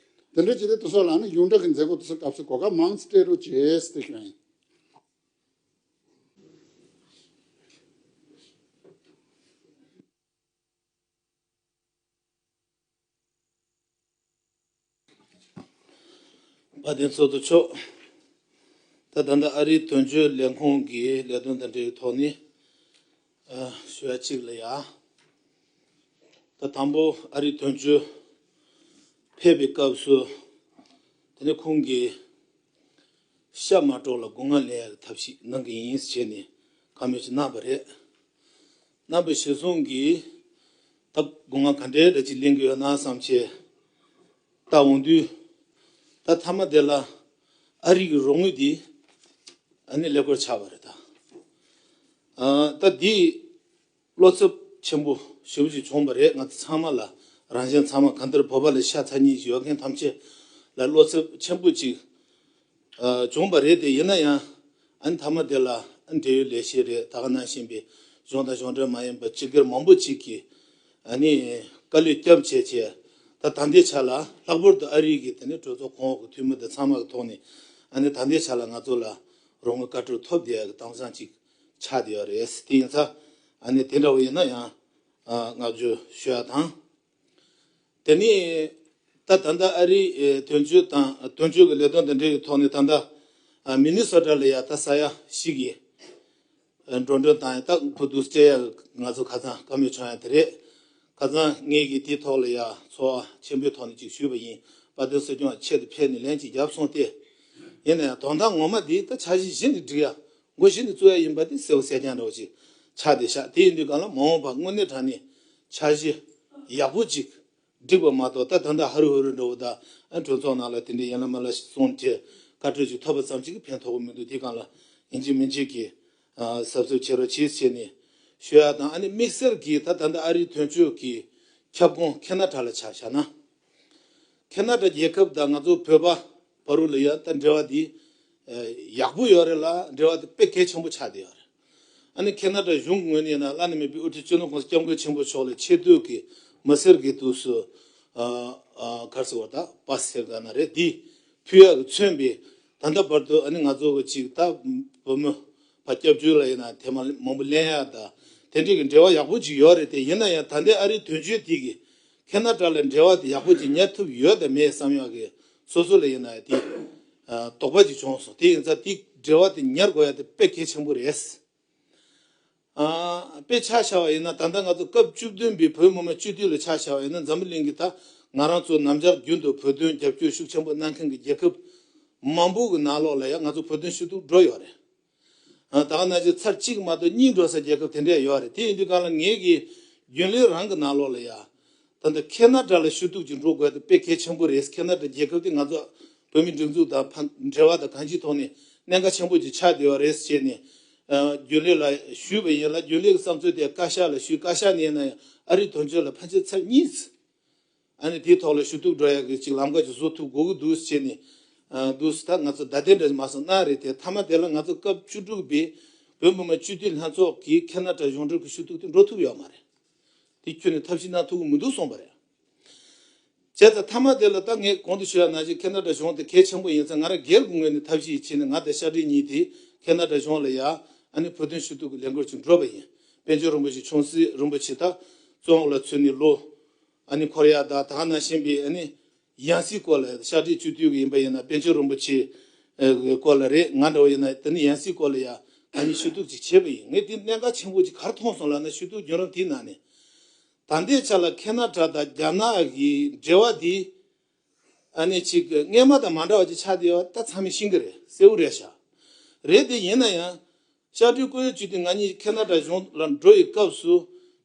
དེ་འདྲ་བྱས་ཏེ་དེ་ཚོ་ལ་ནི་གཞུང་འབྲེལ་གྱི་མཛད་སྒོ་དེ་ཚོ་སྐབས་སུ་གོ་སྐབས་མང་ཙམ་སྤྲད་རོགས་བྱེད་ཟེར་ཞུ་ཡིན། དཔལ་ལྡན་ཚོགས་གཙོ་མཆོག་ད་ད་ལྟ་ཨ་རིའི་དོན་གཅོད་ལས་ཁུངས་ཀྱི་ལས་དོན་དང་འབྲེལ་བའི་ཐོག་ནས་ཨ་ཞུ་ཡ་གཅིག་ལ་ཡ། ད་དང་པོ་ཨ་རིའི་དོན་གཅོད་ཕེབས་པའི་སྐབས་སུ་དེ་ནས་ཁོང་གིས་ཤ་མ་དཀྲོག་ལ་སྒོ་ང་ལེན་ཡ་གི་ཐབས་ཤེས་གནང་གི་ཡིན་ཟེར་ནས་བཀའ་མོལ་ཅིག་གནང་བ་རེད། གནང་བའི་གཞིར་བཟུང་གིས་ད་སྒོ་ང་ག་འདྲའི་འདྲ་ཅིག་ལེན་གྱི་ཡོད་ན་བསམ་བྱས་ལྟ་འོང་དུས། ད་མཐའ་མ་དེ་ལ་ཨ་རི་གི་རོགས་དངུལ་འདི་ཨ་ནི་ཀླད་ཀོར་ཆགས་པ་རེད་ད། ཨ་ད་འདི་བློ་འཚབ་ཆེན་པོ་ཞེ་པོ་ཅིག་བྱུང་བ་རེད། ང་ཚོ་ཚང་མ་ལ་རང་གཞན་ཚང་མ་གང་ལྟར་བོད་པ་ལ་ཤ་ཚ་སྙིང་ཡོད་མཁན་ཐམས་ཅད་ལ་བློ་འཚབ་ཆེན་པོ་ཅིག་ཨ་བྱུང་བ་རེད་དེ། ཡིན་ན་ཡང་ཨ་ནི་མཐའ་མ་དེ་ལ་ཨ་ནི་འབྲེལ་ཡོད་ལས་བྱེད་རེད། ད་ག་ནང་བཞིན་པའི་གཞུང་དང་གཞུང་འབྲེལ་མ་ཡིན་པ་སྤྱི་སྒེར་མང་པོ་ཅིག་གིས་ཨ་ནི་བཀའ་བློན་སྐྱབས་བྱས་བྱས་ད་ད་ལྟའི་ཆ་ལ་ལྷག་པར་དུ་ཨ་རི་གི་དེ་ནི་གྲོས་ཚོགས་གོང་འོག་གི་འཐུས་མི་དེ་ཚང་མ་གི་ཐོག་ནས་ཨ་ནི་ད་ལྟའི་ཆ་ལ་ང་ཚོ་ལ་རོགས་དངུལ་བཀའ་འཁྲོལ་ཐོབ་བསྡད་ཡ་གི་གཏམ་བཟང་ཅིག་ཆགས་བསྡད་ཡོད་རེད། དེ་ཡིན་ཙང་ཨ་ནི་དེ་འདྲ་བོ་ཡིན་ན་ཡང་ཨ་བསྔགས་བརྗོད་ཞུ་ཡ་དང་། དེ་ནས་ད་ད་ལྟ་ཨ་རིའི་ཨེ་དོན་གཅོད་དང་དོན་གཅོད་ཀྱི་ལས་དོན་དང་འབྲེལ་བའི་ཐོག་ནས་ད་ལྟ་ཨ་མི་ནི་སོ་ཊ་ལ་ཡ་ད་ས་ཡ་ཞིག་གི་ཨ་འགྲོ་གྲོན་བཏང་ཡ་ད་ཁུ་བསྡུ་སྤྲད་ཡ་ང་ཚོ་ཁ་སང་བཀའ་མོལ་བྱུང་ཡ་དེ་རེད། ཁ་སང་ངེད་ཀྱིས་དེའི་ཐོག་ལ་ཡ་ཚོར་བ་ཆེན་པོའི་ཐོག་ནས་ཅིག་ཞུས་པ་ཡིན། དཔལ་ལྡན་སྲིད་སྐྱོང་ཆེད་དུ་ཕེབས་ནས་ལན་ཅིག་བརྒྱབ་སོང་སྟེ། ཡིན་ན་ཡང་དོན་དག་ངོ་མ་འདི་ད་འཆར་གཞི་གཞི་ནས་འགྲིག་ཡ། འགོ་གཞི་ནས་བཙུགས་ཡ་ཡིན་པ་དེ་གསལ་པོ་གསལ་རྐྱང་འདྲ་བོ་ཅིག་ཆགས་བསྡད་ཤག་དེ་ཡིན་དུས་གང་ལ་མ་འོངས་པ་དངོས་གནས་དྲང་གནས་འཆར་གཞི་ཡག་པོ་ཅིག་འགྲིག་པ་མ་གཏོགས། ད་ད་ལྟ་ཧ་རུ་ཧུ་རུ་འདྲ་བོ་དང་། ཨ་གྲོས་ཚོགས་ནང་ལ་དེ་འདྲའི་ཡན་ལ་མ་ལ་ཞིག་གསུངས་བྱས་བཀའ་འཁྲོལ་ཅིག་ཐོབ་པ་ཙམ་ཞིག་གིས་ཕན་ཐོགས་ཀྱི་མི་འདུག་དེ་སྒང་ལ་ཡིན་གཅིག་མིན་གཅིག་གིས་གཟབ་གཟབ་བྱེད་རོགས་གྱིས་བྱས་ནས་ཞུ་ཡ་དང་། ཨ་ནི་དམིགས་བསལ་གྱིས་ད་ད་ལྟ་ཨ་རིའི་དོན་གཅོད་ཀྱི་ཁྱབ་ཁོངས་ཁེ་ན་ཌ་ལ་ཆ་བཞག་ན། ཁེ་ན་ཌ་རྒྱལ་ཁབ་དང་ང་ཚོ་བོད་པ་བར་ལ་ཡ་ད་འབྲེལ་བ་འདི་ཡག་པོ་ཡོད་རེད་ལ། འབྲེལ་བ་དེ་དཔེ་གལ་ཆེན་པོ་ཆགས་བསྡད་ཡོད་རེད། ཨ་ནི་ཁེ་ན་ཌ་གཞུང་ངོས་ནས་ཡིན་ན་བླ་ན་མེད་པའི་དབུ་ཁྲིད་སྤྱི་ནོར་༸གོང་ས་༸སྐྱབས་མགོན་ཆེན་པོ་མཆོག་ལ་ཆེ་བསྟོད་ཀྱི་མི་སེར་གྱི་དུས་སུ་ཨ་ཨ་ག་རེ་ཟེར་བ་ད་པ་སེ་ག་ན་རེད། འདི་ཕུལ་ཡག་གི་མཚོན་པའི་ད་ལྟ་བར་དུ་ཨ་ནི་ང་ཚོ་གི་ཅིག་ད་བུ་མོ་ཕ་སྐྱབས་བཅོལ་ལ་ཡིན་ན་ཐེངས་མ་མང་པོ་ལེན་ཡག་ད་དེ་འདྲའི་གི་འབྲེལ་བ་ཡག་པོ་ཅིག་ཡོད་རེད་དེ། ཡིན་ན་ཡང་ད་ལྟའི་ཨ་རིའི་དོན་གཅོད་དེ་གི་ཁེ་ན་ཌ་ལ་འབྲེལ་བ་དེ་ཡག་པོ་ཅིག་ཉར་ཐུབ་ཡོད་དམ་མེད་བསམ་ཡག་གི་སོ་སོ་ལ་ཡིན་ན་ཡང་དེ་དོགས་པ་ཅིག་བྱུང་སོང་། དེ་ཡིན་ཙང་དེ་འབྲེལ་བ་དེ་ཉར་དགོས་ཡག་དེ་དཔེ་གལ་ཆེན་པོ་རེད། ཨ་དཔེ་ཆ་བཞག་པ་ཡིན་ན་ད་ལྟ་ང་ཚོ་སྐབས་བཅུ་བདུན་པའི་བོད་མི་མང་སྤྱི་འཐུས་ལ་ཆ་བཞག་པ་ཡིན་ན་འཛམ་བུ་གླིང་གི་ད་ང་རང་ཚོ་ནམ་ཞར་རྒྱུན་དུ་བོད་དོན་རྒྱབ་སྐྱོར་ཤུགས་ཆེན་པོ་གནང་མཁན་གྱི་རྒྱལ་ཁབ་མང་པོ་གི་ནང་ལོགས་ལ་ཡང་ང་ཚོ་བོད་དོན་ཞུ་གཏུག་འགྲོ་ཡོད་རེད། ཨ་ད་ག་ནང་བཞིན་ཚར་གཅིག་མ་གཏོགས་གཉིས་འགྲོ་ས་རྒྱལ་ཁབ་དེ་འདྲས་ཡོད་རེད། དེ་ཡིན་དུས་གང་ལ་ངེད་ཀྱི་རྒྱུན་ལས་རང་གི་ནང་ལོགས་ལ་ཡ། ད་ལྟ་ཁེ་ན་ཌ་ལ་ཞུ་གཏུག་ཅིག་འགྲོ་དགོས་དེ་དཔེ་གལ་ཆེན་པོ་རེད། ཁེ་ན་ཌ་རྒྱལ་ཁབ་དེ་ང་ཚོ་བོད་མི་སྒྲིག་འཛུགས་དང་ཕ་འབྲེལ་བ་དང་གང་ཅིའི་ཐོག་ནས་གནད་འགག་ཆེན་པོ་ཅིག་ཆགས་བསྡད་པ་རེད་ཟེར་ནས། ཨ་རྒྱུན་ལས་ལ་ཞུས་པ་ཡིན་ལ། རྒྱུན་ལས་ཀྱི་བསམ་ཚུལ་དེ་བཀའ་ཤག་ལ་ཞུས། བཀའ་ཤག་ནས་ཡིན་ན་ཡང་ཨ་རིའི་དོན་གཅོད་ལ་ཕན་ཆད་ཚར་གཉིས། ཨ་ནི་དེའི་ཐོག་ལ་ཞུ་གཏུག་འགྲོ་ཡག་གི་ཅིག་ལམ་ཁ་ཅིག་བཟོ་ཐུབ་དགོས་ཀྱི་འདུག་ཟེར་ནས། ཨ་འདུག་ཟེར་ད་ང་ཚོ་བརྡ་དོན་འདྲ་མ་སོང་གནང་རེད་དེ། མཐའ་མ་དེ་ལ་ང་ཚོ་སྐབས་བཅུ་དྲུག་པའི་བོད་མི་མང་སྤྱི་འཐུས་ལྷན་ཚོགས་ཀྱི་ཁེ་ན་ཌ་གཞུང་འབྲེལ་གྱི་ཞུ་གཏུག་དེ་འགྲོ་ཐུབ་ཡོད་མ་རེད། དེ་ཁྱོན་ནས་ཐབས་ཤེས་གནང་ཐུབ་ཀྱི་མི་འདུག་གསུངས་པ་རེད། བྱས་ཙང་མཐའ་མ་དེ་ལ་ད་ངས་གོང་དུ་ཞུས་པ་ནང་བཞིན་ཁེ་ན་ཌ་གཞུང་དེ་གལ་ཆེན་པོ་ཡིན་ཙང་། ང་རང་སྒེར་གྱི་ངོས་ནས་ཐབས་ཤེས་བྱས་ནས་ང་དང་ཤར་སྒྲིལ་གཉིས་དེ་ཁེ་ན་ཌ་གཞུང་ལ་ཡ། ཨ་ནི་བོད་དོན་ཞུ་གཏུག་གི་ལས་འགུལ་ཅིག་འགྲོ་བ་ཡིན། པཎ་ཆེན་རིན་པོ་ཆེ་ཆུང་སྲིད་རིན་པོ་ཆེ་ད་བཙོན་འོག་ལ་ཚུད་ནས་ལོ་ཨ་ནི་འཁོར་ཡག་དང་། ད་ག་ནང་བཞིན་པའི་ཨ་ནི་ཡང་སྲིད་སྐོར་ལ། ཤར་སྒྲིལ་སྤྱི་འཐུས་ཀྱི་ཡིན་པ་ཡིན་ན་པཎ་ཆེན་རིན་པོ་ཆེ་ཨ་སྐོར་ལ་རེད། ང་འདྲ་བོ་ཡིན་ན་དེ་ནི་ཡང་སྲིད་སྐོར་ལ་ཡ་ཨ་ནི་ཞུ་གཏུག་ཅིག་བྱས་པ་ཡིན། ངས་དེ་གནད་འགག་ཆེན་པོ་ཅིག་ག་རེ་མཐོང་སོང་ལབ་ན། ཞུ་གཏུག་བརྒྱུད་རིམ་དེའི་ནང་ནས། ད་ལྟའི་ཆ་ལ་ཁེ་ན་ཌ་དང་རྒྱ་ནག་གི་འབྲེལ་བ་འདི་ཨ་ནི་ཅིག་སྔས་མ་དང་མ་འདྲ་བ་ཅིག་ཆགས་བསྡད་ཡོད་པ་ད་ཚང་མས་ཤེས་ཀྱི་རེད། གསལ་པོ་རེད་ཤག་རེད་དེ། ཡིན་ན་ཡང་ཤར་སྒྲིལ་བཀུར་འོས་སྤྱི་འཐུས་ང་གཉིས་ཁེ་ན་ཌ་གཞུང་ལ་འགྲོ་བའི་སྐབས་སུ་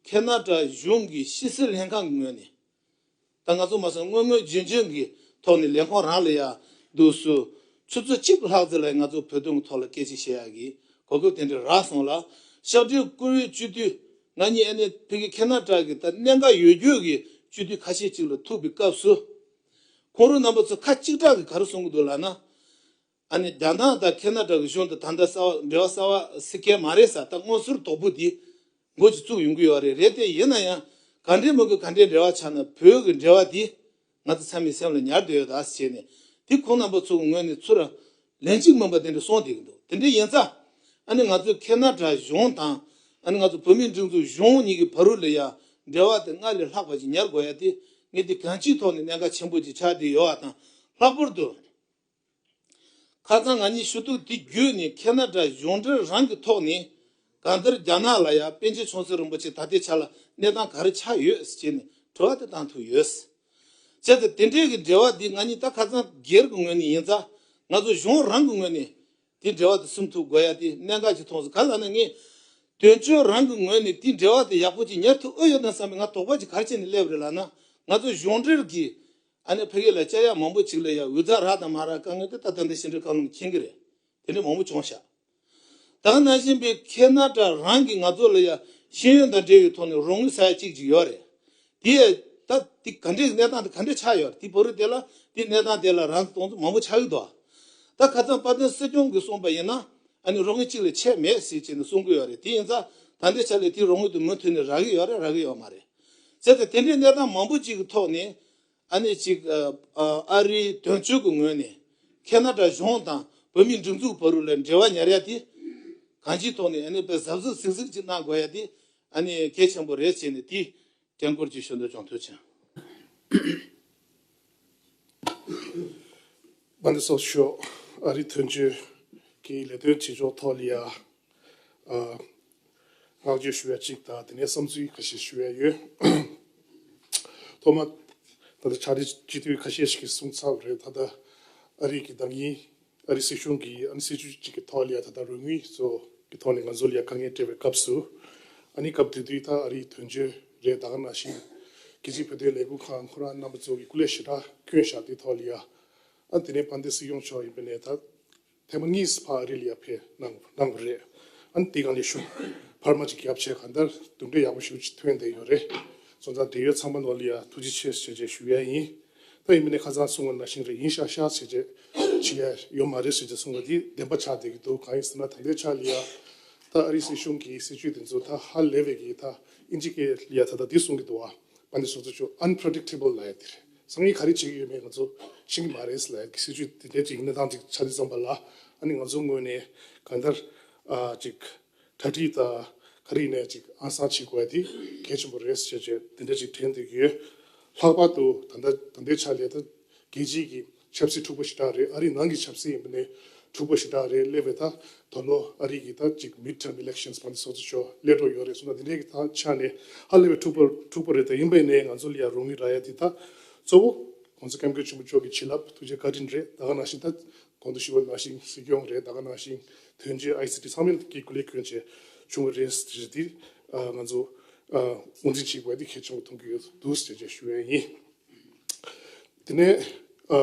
ཁེ་ན་ཌ་གཞུང་གི་ཕྱི་སྲིད་ལྷན་ཁང་གི་ངོས་ནས། ད་ང་ཚོ་མ་སོང་དངོས་དངོས་རྗེན་རྗེན་གྱི་ཐོག་ནས་ལས་ཁུངས་རང་ལ་ཡ་འདུག་སུ། ཆུ་ཚོད་གཅིག་ལྷག་ཙམ་ལ་ང་ཚོ་བོད་དོན་གྱི་ཐོག་ལ་སྐད་ཆ་བཤད་ཡག་གི་གོ་སྐབས་དེ་འདྲ་རག་སོང་ལ། ཤར་སྒྲིལ་བཀུར་འོས་སྤྱི་འཐུས་ང་གཉིས་ཨ་ནི་ཕ་གི་ཁེ་ན་ཌ་གི་ད་གནད་འགག་ཡོད་རྒྱུ་གི་སྤྱི་འཐུས་ཁ་ཤས་ཅིག་ལ་ཐུག་པའི་སྐབས་སུ། ཁོང་རང་རྣམ་པ་ཚོ་ཁ་གཅིག་གྲགས་ཀྱིས་ག་རེ་གསུང་གི་འདུག་ལབ་ན། ཨ་ནི་རྒྱ་ནག་དང་ཁེ་ན་ཌ་གི་གཞུང་དང་ད་ལྟ་གསར་པ་འབྲེལ་བ་གསར་པ་སྲིད་མཁན་མ་རེད་ཟེར། ད་སྔོན་ཟུར་དོག་པོ་འདི་འགོ་ཅིག་བཙུགས་ཡོང་གི་ཡོད་རེད། རེད་དེ། ཡིན་ན་ཡང་ག་འདྲའི་མི་དགོས་ག་འདྲའི་འབྲེལ་བ་ཆགས་ན་བོད་ཀྱི་འབྲེལ་བ་འདི་ང་ཚོ་ཚང་མའི་སེམས་ལ་ཉར་བསྡད་ཡོད་ད་ཟེར་བྱས་ནས། དེ་ཁོང་རྣམ་པ་ཚོ་གི་ངོས་ནས་ཚུར་ལན་གཅིག་མིན་པ་དེ་འདྲ་གསུངས་བསྡད་ཀྱི་འདུག་དེ་འདྲ་ཡིན་ཙང་། ཨ་ནི་ང་ཚོ་ཁེ་ན་ཌ་གཞུང་དང་། ཨ་ནི་ང་ཚོ་བོད་མིའི་སྒྲིག་འཛུགས་གཞུང་གཉིས་ཀྱི་བར་དུ་ལ་ཡ་འབྲེལ་བ་དེ་སྔར་ལས་ལྷག་པ་ཞིག་ཉར་དགོས་ཡ་དེ། ངས་དེ་གང་ཅིའི་ཐོག་ནས་གནད་འགག་ཆེན་པོ་ཅིག་ཆགས་བསྡད་ཡོད་པ་དང་། ལྷག་པར་དུ། ཁ་སང་ང་གཉིས་ཞུ་གཏུག་དེ་བརྒྱུད་ནས་ཁེ་ན་ཌ་གཞུང་འབྲེལ་རང་གི་ཐོག་ནས་གང་ལྟར་རྒྱ་ནག་ལ་ཡ་པཎ་ཆེན་ཆུང་སྲིད་རིན་པོ་ཆེ་ད་ལྟའི་ཆ་ལ་གནས་སྟངས་ག་རེ་ཆགས་ཡོད་ཟེར་བྱས་ནས་དྲི་བ་དེ་བཏང་ཐུབ་ཡོད། བྱས་ཙང་དེ་འདྲའི་གི་འབྲེལ་བ་འདི་ང་གཉིས་ད་ཁ་སང་སྒེར་གྱི་ངོས་ནས་ཡིན་ཙང་། ང་ཚོ་གཞུང་རང་གི་ངོས་ནས་དེ་འབྲེལ་བ་དེ་ཟིན་ཐུབ་དགོས་ཡ་དེ་གནད་འགག་ཅིག་མཐོང་སོང་། ག་རེ་ལབ་ན་ངས་དོན་གཅོད་རང་གི་ངོས་ནས་དེ་འབྲེལ་བ་དེ་ཡག་པོ་ཅིག་ཉར་ཐུབ་ཨེ་ཡོད་ན་བསམ་པའི་ང་དོགས་པ་ཅིག་ག་རེ་བྱས་ནས་སླེབས་རེད་ལབ་ན། ང་ཚོ་གཞུང་འབྲེལ་གྱི་ཨ་ནི་ཕ་གི་ལ་བཅར་ཡག་མང་པོ་ཅིག་ལ་ཡ་འུ་ཚ་རག་དང་མ་རག་དཀའ་ངལ་དེ་ད་ལྟ་འདི་ཕྱི་འབྲེལ་བཀའ་བློན་མཁྱེན་གྱི་རེད། དེ་འདྲ་མང་པོ་བྱུང་ཤག་ད་ག་ནང་བཞིན་པའི་ཁེ་ན་ཌ་རང་གིས་ང་ཚོ་ལ་ཡ་ཤེས་ཡོན་དང་འབྲེལ་བའི་ཐོག་ནས་རོགས་དངུལ་ཟ་ཡ་གཅིག་ཅིག་ཡོད་རེད། དེ་ད་དེ་ག་འདྲའི་གནས་སྟངས་དེ་ག་འདྲ་ཆགས་ཡོད་རེད། དེ་བར་དུ་དེ་ལ་དེ་གནས་སྟངས་དེ་ལ་རང་དོགས་པ་མང་པོ་ཆགས་ཀྱི་འདུག་ད་ཁ་སང་དཔལ་ལྡན་སྲིད་སྐྱོང་གིས་གསུངས་པ་ཡིན་ན། ཨ་ནི་རོགས་དངུལ་གཅིག་ལས་ཆད་མེད་ཟེར་བྱས་ནས་གསུང་གི་ཡོད་རེད། དེ་ཡིན་ཙང་ད་ལྟའི་ཆ་ལ་དེ་རོགས་དངུལ་དེ་མུ་མཐུད་ནས་རག་གི་ཡོད་རེད། རག་གི་ཡོད་མ་རེད། བྱས་ཙང་དེ་འདྲའི་གནས་སྟངས་མང་པོ་ཅིག་གི་ཐོག་ནས། ཨ་ནི་ཅིག་ཨ་ཨ་རིའི་དོན་གཅོད་ཀྱི་ངོས་ནས་ཁེ་ན་ཌ་གཞུང་དང་བོད་མིའི་སྒྲིག་འཛུགས་བར་ལ་འབྲེལ་བ་ཉར་ཡ་དེ་གང་ཅིའི་ཐོག་ནས་ཨ་ནི་དཔེ་གཟབ་གཟབ་གཟིགས་གཟིགས་ཅིག་གནང་དགོས་ཡ་དེ་ཨ་ནི་གལ་ཆེན་པོ་རེད་ཟེར་ནས་དེ་དྲན་སྐུལ་ཅིག་ཞུ་འདོད་བྱུང་། ཐུགས་རྗེ་ཆེ། དཔལ་ལྡན་སྲིད་སྐྱོང་མཆོག་ཨ་རིའི་དོན་གཅོད་ཀྱི་ལས་དོན་བྱེད་ཕྱོགས་ཐོག་ལ་ཡ། ཨ། བསྔགས་བརྗོད་ཞུ་ཡ་གཅིག་དང་། དེ་ནས་བསམ་ཚུལ་ཁ་ཤས་ཞུ་ཡ་ཡོད། ཐོག་མ་ད་ལྟ་ཕྱག་སྦྲེལ་སྤྱི་འཐུས་ཁ་ཤས་ཤིག་གིས་གསུངས་ཚར་བ་རེད། ད་ལྟ་ཨ་རི་གི་བདག་ཉིད་ཨ་རི་སྲིད་གཞུང་གིས་ཨ་ནི་སྲིད་ཇུས་གཅིག་གི་ཐོག་ལ་ཡ་ད་ལྟ་རོགས་དངུལ་ཚོ་གི་ཐོག་ནས་ང་ཚོ་ལ་ཡ་དཀའ་ངལ་སྤྲད་པའི་སྐབས་སུ། ཨ་ནི་སྐབས་དེ་དུས་ད་ཨ་རིའི་དོན་གཅོད་རེད། ད་ག་ནང་བཞིན་རྒྱལ་སྤྱིའི་བོད་དོན་ལས་འགུལ་ཁང་ཁོ་རང་རྣམ་པ་ཚོ་གིས་སྐུ་ལས་ཞེ་དྲག་བསྐྱོན་བཞག་དེའི་ཐོག་ལ་ཡ། ཨ་དེ་ནས་དཔལ་ལྡན་སྲིད་སྐྱོང་མཆོག་ཡིན་པ་ནས་ད་ཐེངས་མ་གཉིས་ཕར་ཨ་རི་ལ་ཡ་ཕེབས་གནང་གནང་བ་རེད། ཨ་ནི་དེའི་སྒང་ལ་ཤུགས་འཕར་མ་ཅིག་བརྒྱབ་བྱས་གང་ལྟར་གྲུབ་འབྲས་ཡག་པོ་ཞེ་པོ་ཅིག་ཐོན་བསྡད་ཡོད་རེད། སོང་ཙང་འབྲེལ་ཡོད་ཚང་མ་ནོར་ལ་ཡ་ཐུགས་རྗེ་ཆེ་ཞེས་བྱས་ཞུ་ཡ་ཡིན། ད་ཡིན་མིན་ནས་ཁ་སང་གསུངས་པ་ནང་བཞིན་རེད། ཡིན་ཤག་ཤག་ཟེར་བྱས་བྱེད་ཡ་ཡོད་མ་རེད་ཟེར་བྱས་གསུངས་པ་འདི་བདེན་པ་ཆགས་བསྡད་ཀྱི་འདུག་གང་ཡིན་ཟེར་ན་ད་ལྟའི་ཆ་ལ་ཡ་ད་ཨ་རིའི་སྲིད་གཞུང་གི་སྲིད་ཇུས་དེ་ཚོ་ད་ཧ་ལས་པའི་གི་ད་ཨིན་ཇི་སྐད་ལ་ཡ་ད་ད་འདི་གསུང་གི་འདུག་བ། དཔལ་ལྡན་ཚོགས་གཙོ་མཆོག་unpredictable ལབ་ཡ་དེ་རེད། སང་ཉིན་ག་རེ་བྱེད་ཀྱི་ཡོད་མེད་ང་ཚོ་ཤེས་ཀྱི་མ་རེད་ལབ་ཡ་གི་སྲིད་ཇུས་དེ་འདྲའི་ཅིག་གནས་སྟངས་ཅིག་ཆགས་དུས་ཙམ་པ་ལ། ཨ་ནི་ང་ཚོ་ངོས་ནས་གང་ལྟར་ཨ་ཅིག་གྲ་སྒྲིག་དང་ག་རེ་ཡིན་ནའི་ཅིག་ཨང་གསར་བྱེད་དགོས་ཡ་དེ་གལ་ཆེན་པོ་རེད་ཟེར་བྱས་དེ་འདྲ་ཅིག་དྲན་བསྡད་ཀྱི་ཡོད། ལྷག་པར་དུ་ད་ལྟ་ད་ལྟའི་ཆ་ལ་ད་རྒྱལ་སྤྱིའི་གི་ཆབ་སྲིད་འཁྲུག་པ་ཞེ་དྲག་རེད། ཨ་རིའི་ནང་གི་ཆབ་སྲིད་ཡིན་པ་ནས་འཁྲུག་པ་ཞེ་དྲག་རེད། སླེབས་པའི་ད་ད་ལོ་ཨ་རི་གི་ད་ཅིག་midterm elections དཔལ་ལྡན་ཚོགས་གཙོ་མཆོག་སླེབས་འགྲོ་ཡོད་རེད་གསུངས་ན། དེ་འདྲའི་གི་ད་ཆ་ནས་ཧ་ལས་པའི་འཁྲུག་པ་འཁྲུག་པ་རེད། ད་ཡིན་པ་ཡིན་ནའི་ང་ཚོ་ལ་ཡ་རོགས་དངུལ་རག་ཡ་དེ་ད་གཙོ་བོ་༸གོང་ས་༸སྐྱབས་མགོན་ཆེན་པོ་མཆོག་གི་བྱིན་རླབས་ཐུགས་རྗེ་བཀའ་དྲིན་རེད། ད་ག་ནང་བཞིན་ད་གོང་དུ་ཞུས་པ་ནང་བཞིན་སྲིད་སྐྱོང་རེད། ད་ག་ནང་བཞིན་དོན་གཅོད་ཨའི་སི་ཊི་ཚང་མས་ཀྱི་སྐུ་ལས་བསྐྱོན་བྱས་བྱུང་བ་རེད་ཟེར་དེ་ང་ཚོ་ངོས་འཛིན་བྱེད་དགོས་དེ་གལ་ཆེན་པོ་མཐོང་གི་ཡོད་འདུག་ཟེར་བྱས་ཞུ་ཡ་ཡིན། དེ་ནས་ཨ་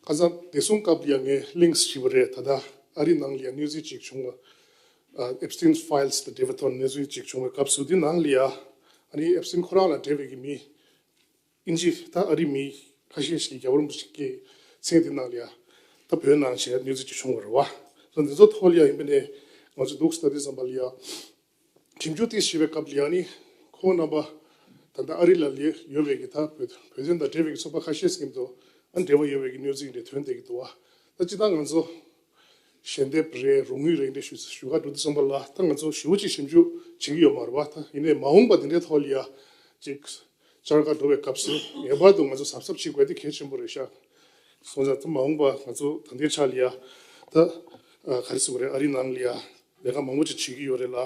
ཁ་སང་བདེ་སྲུང་སྐབས་ལ་ཡང་ངས་ལིང་ཞིག་བྲིས་པ་རེད། ད་ལྟ་ཨ་རི་ནང་ལ་ཡང་གནས་ཚུལ་ཅིག་བྱུང་བ། ཨ་Epstein Files དང་འབྲེལ་བའི་ཐོག་གནས་ཚུལ་ཅིག་བྱུང་བའི་སྐབས་སུ། དེ་ནང་ལ་ཡང་ཨ་ནི་ཨེབ་སི་ཊིན་ཁོ་རང་ལ་འབྲེལ་བའི་གི་མི་ཨིན་ཇི་ད་ཨ་རི་མི་ཁ་ཤས་ཤིག་རྒྱལ་བ་རིན་པོ་ཆེ་གི་མཚན་དེ་ནང་ལ་ཡང་ད་བོད་ནང་བྱས་གནས་ཚུལ་ཅིག་བྱུང་བ་རེད་བ། ད་འདི་ཚོ་ཐོག་ལ་ཡང་ཡིན་པ་ནས་ང་ཚོ་འདུག་ལྟ་དུས་ཙམ་པ་ལ་ཡང་། ཞིབ་འཇུག་དེ་བྱེད་པའི་སྐབས་ལ་ཡང་ནི་ཁོང་རྣམ་པ་ད་ལྟ་ཨ་རི་ལ་ལས་ཡོད་པའི་གི་ད་བོད་བོད་དོན་དང་འབྲེལ་བའི་གི་ཚོགས་པ་ཁ་ཤས་ཀྱི་ཐོག་ཨ་འབྲེལ་བ་ཡོད་པའི་གི་གནས་ཚུལ་འདི་ཐོན་བསྡད་ཀྱི་འདུག་བ། ད་སྤྱིར་བཏང་ང་ཚོ་ཞལ་འདེབས་རེད། རོགས་དངུལ་རེད། འདི་ཞུ་ཞུ་ག་འགྲོ་དུས་ཙམ་པ་ལ་ད་ང་ཚོ་ཞེ་པོ་ཅིག་ཞིབ་འཇུག་བྱེད་ཀྱི་ཡོད་མ་རེད་བ། ད་ཡིན་ནའི་མ་འོངས་པ་འདི་འདྲའི་ཐོག་ལ་ཡ་ཅིག་བཅར་ག་འགྲོ་བའི་སྐབས་སུ་ངེས་པར་དུ་ང་ཚོ་གཟབ་གཟབ་བྱེད་དགོས་དེ་གལ་ཆེན་པོ་རེད་ཤག་སོང་ཙང་ད་མ་འོངས་པ་ང་ཚོ་ད་ལྟའི་ཆ་ལ་ཡ་ད་ག་རེ་ཟེར་དགོས་རེད། ཨ་རི་ནང་ལ་ཡ་ལས་ཀ་མང་པོ་ཅིག་བྱེད་ཀྱི་ཡོད་རེད་ལ།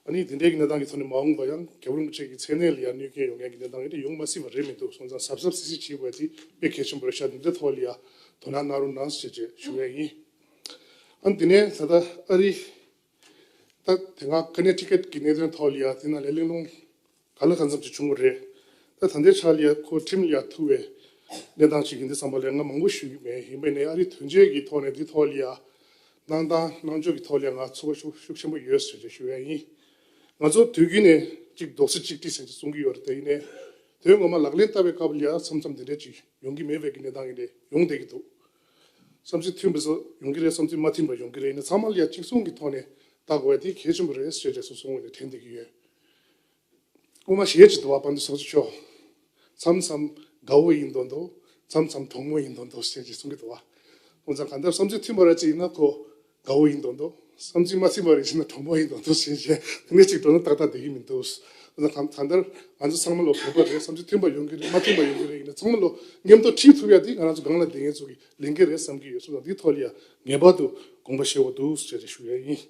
ཨ་ནི་དེ་འདྲའི་གི་གནས་སྟངས་ཀྱི་ཐོག་ནས་མ་འོངས་པ་ཡང་རྒྱལ་བ་རིན་པོ་ཆེ་གི་མཚན་གནས་ལ་ཡང་གནོད་སྐྱོན་ཡོང་མཁན་གྱི་གནས་སྟངས་དེ་འདྲ་ཡོང་མ་སྲིད་པ་རེད་མི་འདུག་སོང་ཙང་གཟབ་གཟབ་གཟབ་གཟབ་བྱེད་དགོས་དེ་དཔེ་གལ་ཆེན་པོ་རེད་ཤག་འདི་འདྲའི་ཐོག་ལ་ཡང་དོ་སྣང་གནང་རོགས་གནང་ཞེས་བྱས་ཞུ་ཡ་ཡིན། ཨ་ནི་དེ་ནས་ད་ལྟ་ཨ་རི་ད་དེ་སྔ་ཀ་ནེ་ཊི་ཀཊ་གི་གནད་དོན་ཐོག་ལ་ཡང་དེ་ནང་ལས་གླེང་སློང་ག་ལ་གང་འཚམ་ཅིག་བྱུང་བ་རེད། ད་ད་ལྟའི་ཆ་ལ་ཡ་ཁོ་ཁྲིམས་ལ་ཡ་ཐུག་པའི་གནས་སྟངས་ཅིག་ཡིན་དུས་ཙམ་པ་ལ་ང་མང་པོ་ཞུ་གི་མེད། ཡིན་པས་ནས་ཨ་རི་དོན་གཅོད་ཀྱི་ཐོག་ནས་འདི་ཐོག་ལ་ཡ་གནང་སྟངས་གནང་ཕྱོགས་ཀྱི་ཐོག་ལ་ཡ་ང་ཚོར་བ་ཤུགས་ཤུགས་ཆེན་པོ་ཡོད་ཟེར་ཅིག་ཞུ་ཡ་ཡིན། ང་ཚོ་དུས་རྒྱུན་ནས་ཅིག་རྡོག་རྩ་གཅིག་སྒྲིལ་ཟེར་ཅིག་གསུང་གི་ཡོད་རེད། དེ་ཡིན་ནའི་དོན་ངོ་མ་ལག་ལེན་བསྟར་བའི་སྐབས་ལ་ཡ་མཚམས་མཚམས་འདི་འདྲ་ཅིག་ཡོང་གི་མེད་པའི་གི་གནས་སྟངས་ཡིན་ཏེ་ཡོང་བསྡད་ཀྱི་འདུག་བསམ་ཚུལ་མཐུན་པ་ཚོ་ཡོང་གི་རེད། བསམ་ཚུལ་མ་མཐུན་པ་ཡོང་གི་རེད། ཡིན་ན་ཚང་མ་ལ་ཡ་གཅིག་མཚུངས་ཀྱི་ཐོག་ནས་བལྟ་དགོས་པ་དེ་གལ་ཆེན་པོ་རེད་ཟེར་བྱས་སོ་སོའི་ངོས་ནས་དྲན་བསྡད་ཀྱི་ཡོད། སྐུ་མ་ཞེ་ཅིག་འདུག་བ། དཔལ་ལྡན་ཚོགས་གཙོ་མཆོག་མཚམས་མཚམས་དགའ་བོ་ཡིན་མདོག་མདོག་མཚམས་མཚམས་གྲང་མོ་ཡིན་མདོག་མདོག་ཟེར་ཅིག་གསུང་གི་འདུག་བ། འོན་ཀྱང་གང་ལྟར་བསམ་ཚུལ་མཐུན་པ་ར་ཅིག་ཡིན་ན་ཁོ་དགའ་བོ་ཡིན་མདོག་མདོག་བསམ་ཚུལ་མ་མཐུན་པ་རེ་ཅིག་ཡིན་ན་གྲང་མོ་ཡིན་མདོག་མདོག་ཟེར་བྱས་དེ་འདྲ་ཅིག་འགྲོ་ན་ཏག་ཏག་བསྡད་ཀྱི་མི་འདུག་འོན་ཀྱང་གང་གང་ལྟར་ང་ཚོ་ཚང་མ་ལ་བོད་པ་རེད། བསམ་ཚུལ་མཐུན་པ་ཡོང་གི་རེད། མ་མཐུན་པ་ཡོང་གི་རེད། ཡིན་ན་ཚང་མ་ལ་མཉམ་དུ་ཁྲིད་ཐུབ་ཡ་དེ་ང་རང་ཚོ་སྒང་ལ་བསྡད་མཁན་ཚོ་གི་ལས་འགན་རེད་བསམ་གྱི་ཡོད། སོང་ཙང་འདིའི་ཐོག་ལ་ཡ་ངེས་པར་དུ་དགོངས་པ་བཞེས་དགོས་འདུག་ཟེར་བྱས་ཞུ་ཡ་ཡིན།